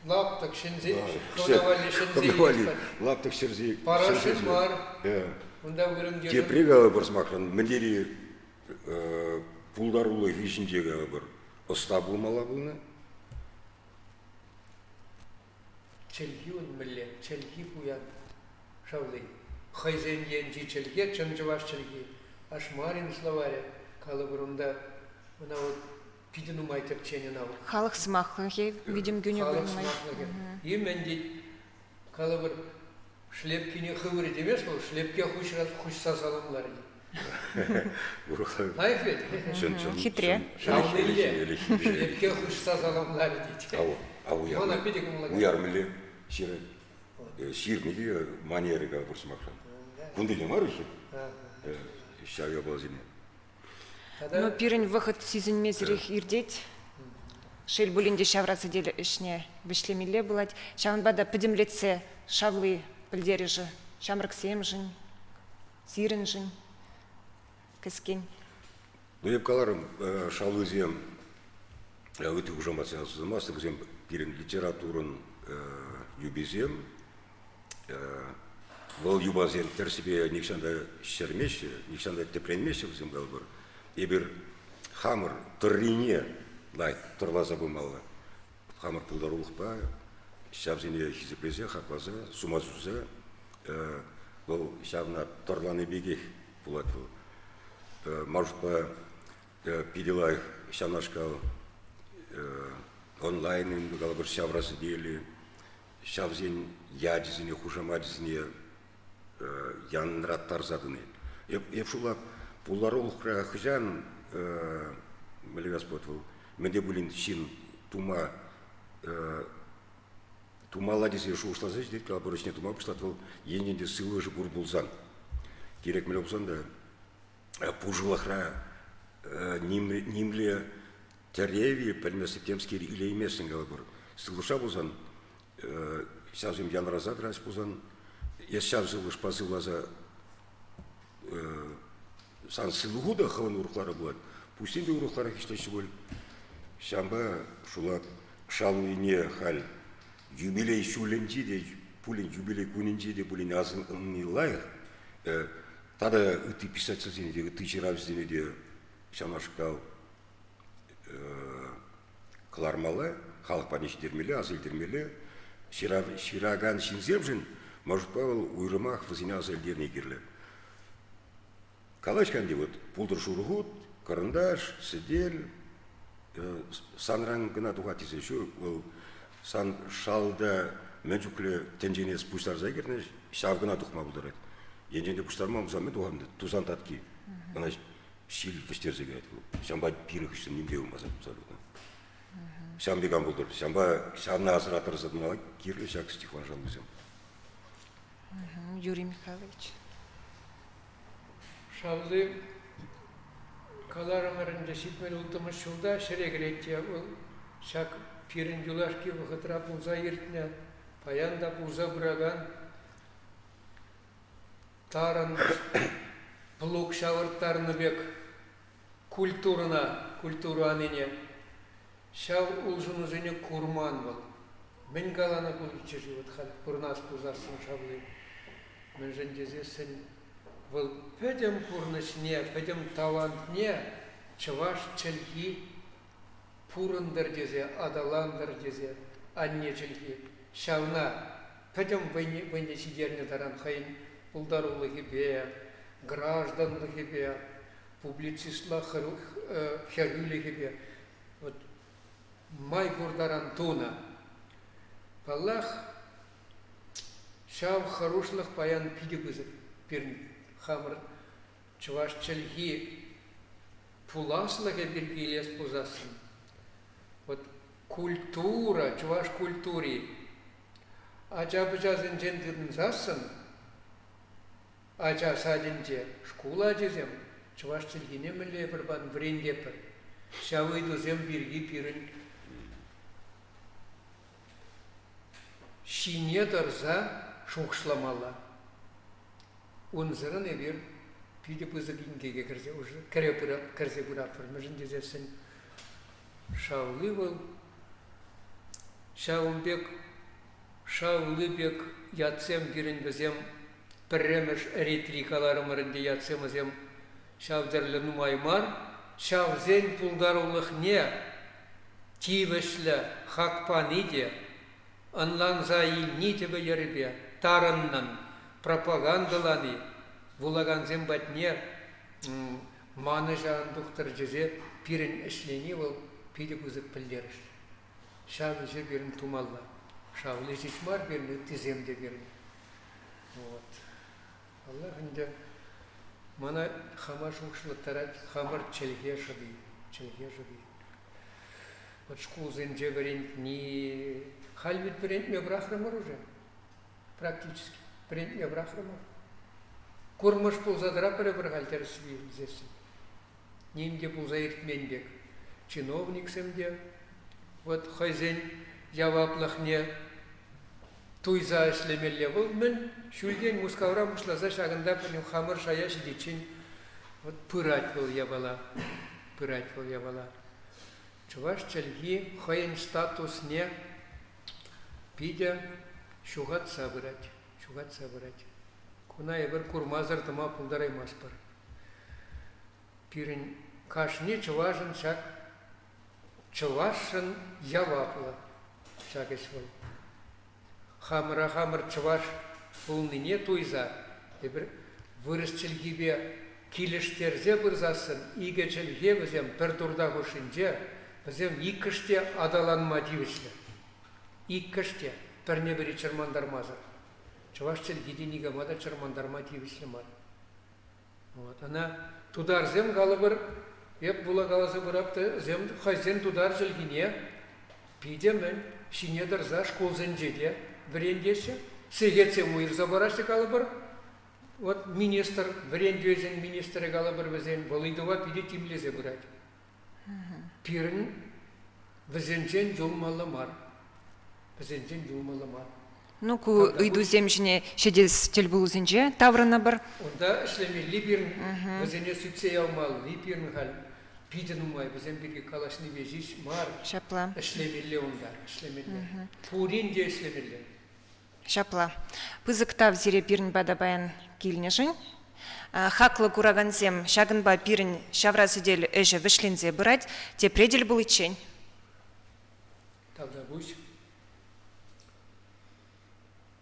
Лаптӑк ҫӗнсе, хӑвна валли ҫӗнсе валли лаптӑк ҫӗрсе Парасшӑн мар. Унта вырӑн Тепре калӑпӑр сӑмахран, мӗн тери пултарулӑхӗ ҫинче калӑпӑр, ӑста пулмалла пулнӑ. Чӗлхи ун мӗнле? Чӗлхи пуян шавли. Хӑйсен енчи чӗлхе чӑн чӑваш чӗлхи. Ашмарин словарӗ, калӑпӑр, унта ӑна вот питӗ нумай тӗпченӗ ӑна. Халӑх сӑмахлӑхӗ витӗм кӳнӗ Халӑх сӑмахлӑхӗ. Им ӗнтӗ, калӑпӑр, шлепкине хыврӗ темест вӑл, шлепке хуҫса саламларӗ. Лайӑх вӗт? Чӑн-чӑн. Хитре. Шавлилле. Шлепке хуҫса саламларӗ тет. Мана питӗ кӑмӑла Уяр мӗнле ҫырать? Ҫырни те манерӗ калӑпӑр сӑмахран. Кунти те мар-и? Ҫав япаласене. Но пирӗн вӑхӑт сисӗнмесӗрех иртет. Шел пулин те ҫавра сӗтел ӗҫне вӗҫлемелле пулать. Ҫавӑнпа та пӗтӗмлетсе шавли пӗлтерӗшӗ ҫамрӑксемшӗн, сирӗншӗн кӗскен. Ну, эп каларӑм, шавлисем ытти хушаматсене асӑнмастӑп, вӗсем пирӗн литературӑн юписем. Вӑл юпасем тӗрӗссипе нихҫан та ҫӗрмеҫҫӗ, нихҫан та тӗпренмеҫҫӗ вӗсем калӑпӑр. Эпир хамӑр тӑррине лайӑх тӑрласа пымалла. Хамӑр пултарулӑхпа ҫавсене хисеплесе, хакласа, сума суса вӑл ҫавна тӑрлани пекех пулать вӑл. Маршрутпа питӗ лайӑх ҫавнашкал онлайн калӑпӑр ҫавра сӗтелӗ ҫавсен ячӗсене, хушамачӗсене янраттарса тӑни. Эп шутлап, пултарулӑхра хӑҫан мӗнле Господь вӑл мӗн те пулин ҫын тума тумалла тесе шухӑшласа ҫитет, калӑпӑр ӗҫне тума пуҫлать вӑл енчен те сывлӑшӗ пур пулсан. Кирек мӗнле пулсан та пушӑлӑхра нимле тӗрев-и пӗлместӗп, темскер илейместӗн калӑпӑр. Сывлӑша пулсан, ҫавсем янраса тӑрас пулсан, эс ҫав сывлӑшпа сывласа сан сывлӑху та хӑвӑн урӑхларах пулать, пуҫсем те урӑхларах ӗҫлеҫҫӗ пуль. Ҫавӑнпа шула шалуине халь юбилей ҫулӗнче те пулин, юбилей кунӗнче те пулин асӑнни лайӑх. Тата ытти писательсене те, ытти ҫыравҫӑсене те ҫавнашкал кӑлармалла, халӑх патне ҫитермелле, аса илтермелле. Ҫыракан ҫынсемшӗн, может, вӑл уйрӑмах вӗсене аса илтерни кирлӗ. Калаҫ-ха ӗнтӗ вот пултӑр шурӑ хут, кӑрӑнташ, сӗтел, санран кӑна тухать тесе ҫук, вӑл сан шалта мӗн чухлӗ тӗнчене пуҫтарса кӗртнӗ, ҫав кӑна тухма пултарать. Енчен те пуҫтарман пулсан мӗн тухать тусан татки. Ӑна ҫил вӗҫтерсе каять вӑл. Ҫавӑнпа пирӗн хыҫҫӑн ним те юлмасан пулса тухнӑ. Ҫавӑн пек ан пултӑр. Ҫавӑнпа ҫавна асра тӑрса тӑмалла кирлӗ ҫак Стихван Шалвисем. Юрий Михайлович. Шавли каларӑмӑр ӗнтӗ 76-мӗш ҫулта ҫӗре кӗрет те вӑл ҫак пирӗн юлашки вӑхӑтра пулса иртнӗ, паян та пулса пыракан тарӑн плуг ҫавӑрттарнӑ пек культурӑна, культура анине ҫав улшӑнусене курман вӑл. Мӗн каланӑ пулӗччӗ-ши вӑт халь пурӑнас пулсассӑн Шавли? Мӗншӗн тесессӗн вӑл пӗтӗм пурнӑҫне, пӗтӗм талантне чӑваш чӗлхи пурӑнтӑр тесе, аталантӑр тесе анне чӗлхи ҫавна пӗтӗм вӑйне ҫитернӗ таран хӑйӗн пултарулӑхӗпе, гражданлӑхӗпе, публицистла хӗрӳлӗхӗпе вот май пур таран тунӑ. Паллах, ҫав хӑрушлӑх паян питӗ пысӑк пирӗн хамӑр чӑваш чӗлхи пуласлӑхӗ пирки илес пулсассӑн, вот культура, чӑваш культури. Ача-пӑчасенчен тытӑнсассӑн ача садӗнче шкул ачисем чӑваш чӗлхине мӗнле эпир вӗрентетпӗр, ҫав ыйтусем пирки пирӗн ҫине тӑрса шухӑшламалла. Унсӑрӑн эпир питӗ пысӑк инкеке кӗрсе кӗрсе пыратпӑр. Мӗншӗн тесессӗн шавли вӑл ҫавӑн пек шавли пек ятсем пирӗн вӗсем пӗрремӗш ретри каларӑмӑр ӗнтӗ ятсем вӗсем ҫав тӗрлӗ нумай мар. Ҫавсен пултарулӑхне тивӗҫлӗ хак пани те ӑнланса илни тӗпӗ-йӗрӗпе тарӑннӑн пропагандӑлани вулакансем патне манӑҫа ан тухтӑр тесе пирӗн ӗҫлени вӑл питӗ пысӑк пӗлтерӗшлӗ. Ҫав ӗҫе пирӗн тумалла. Шавли ҫеҫ мар пирӗн, ыттисем те пирӗн. Вот. Паллах ӗнтӗ, мана хама шухӑшлаттарать хамӑр чӗлхе шӑпи, чӗлхе шӑпи. Вот шкулсенче вӗрентни, халь ведь вӗрентме пӑрахрӑмӑр уже, практически вӗрентме пӑрахрӑмӑр. Курмӑш пулса тӑратпӑр эпир халь тӗрӗссипе илсессӗн. Ним те пулса иртмен пек. Чиновниксем те вот хӑйсен яваплӑхне туйса ӗҫлемелле. Вӑл мӗн ҫӳлтен Мускавра пуҫласа ҫакӑнта хамӑр шая ҫитиччен вот пырать вӑл япала, пырать вӑл япала. Чӑваш чӗлхи хӑйӗн статусне питӗ ҫухатса пырать, ҫухатса пырать. Куна эпир курмасӑр тӑма пултараймастпӑр. Пирӗн кашни чӑвашӑн ҫак чӑвашшӑн яваплӑ ҫак ӗҫ вӑл. Хамӑра хамӑр чӑваш пулнине туйса эпир вырӑс чӗлхипе килӗштерсе пырсассӑн икӗ чӗлхе вӗсем пӗр турта хушшинче вӗсем иккӗш те аталанма тивӗҫлӗ. Иккӗш те пӗрне-пӗри чӑрмантармасӑр. Чӑваш чӗлхи те никама та чӑрмантарма тивӗҫлӗ мар. Вот. Ӑна тутарсем калӑпӑр, эп вулакаласа пырап та вӗсем хӑйсен тутар чӗлхине питӗ мӗн ҫине тӑрса шкулсенче те вӗрентеҫҫӗ, сехетсем уйӑрса параҫҫӗ калӑпӑр. Вот министр, вӗрентӳ ӗҫӗн министрӗ калӑпӑр вӗсен, вӑл ыйтӑва питӗ тимлесе пырать. Пирӗн вӗсенчен юлмалла мар. Вӗсенчен юлмалла мар. Ну, ку ыйтусем ҫине ҫитес тӗлпулусенче таврӑнӑпӑр. Унта ӗҫлемелли пирӗн, вӗсене сӳтсе явмалли пирӗн халь питӗ нумай. Вӗсем пирки калаҫнипе ҫеҫ мар. Ҫапла. Ӗҫлемелле унта, ӗҫлемелле. Пурин те ӗҫлемелле. Ҫапла. Пысӑк тав сире пирӗн пата паян килнӗшӗн. Хаклӑ куракансем, ҫакӑнпа пирӗн ҫавра сӗтел ӗҫӗ вӗҫленсе пырать. Тепре тӗл пуличчен. Тавтапуҫ.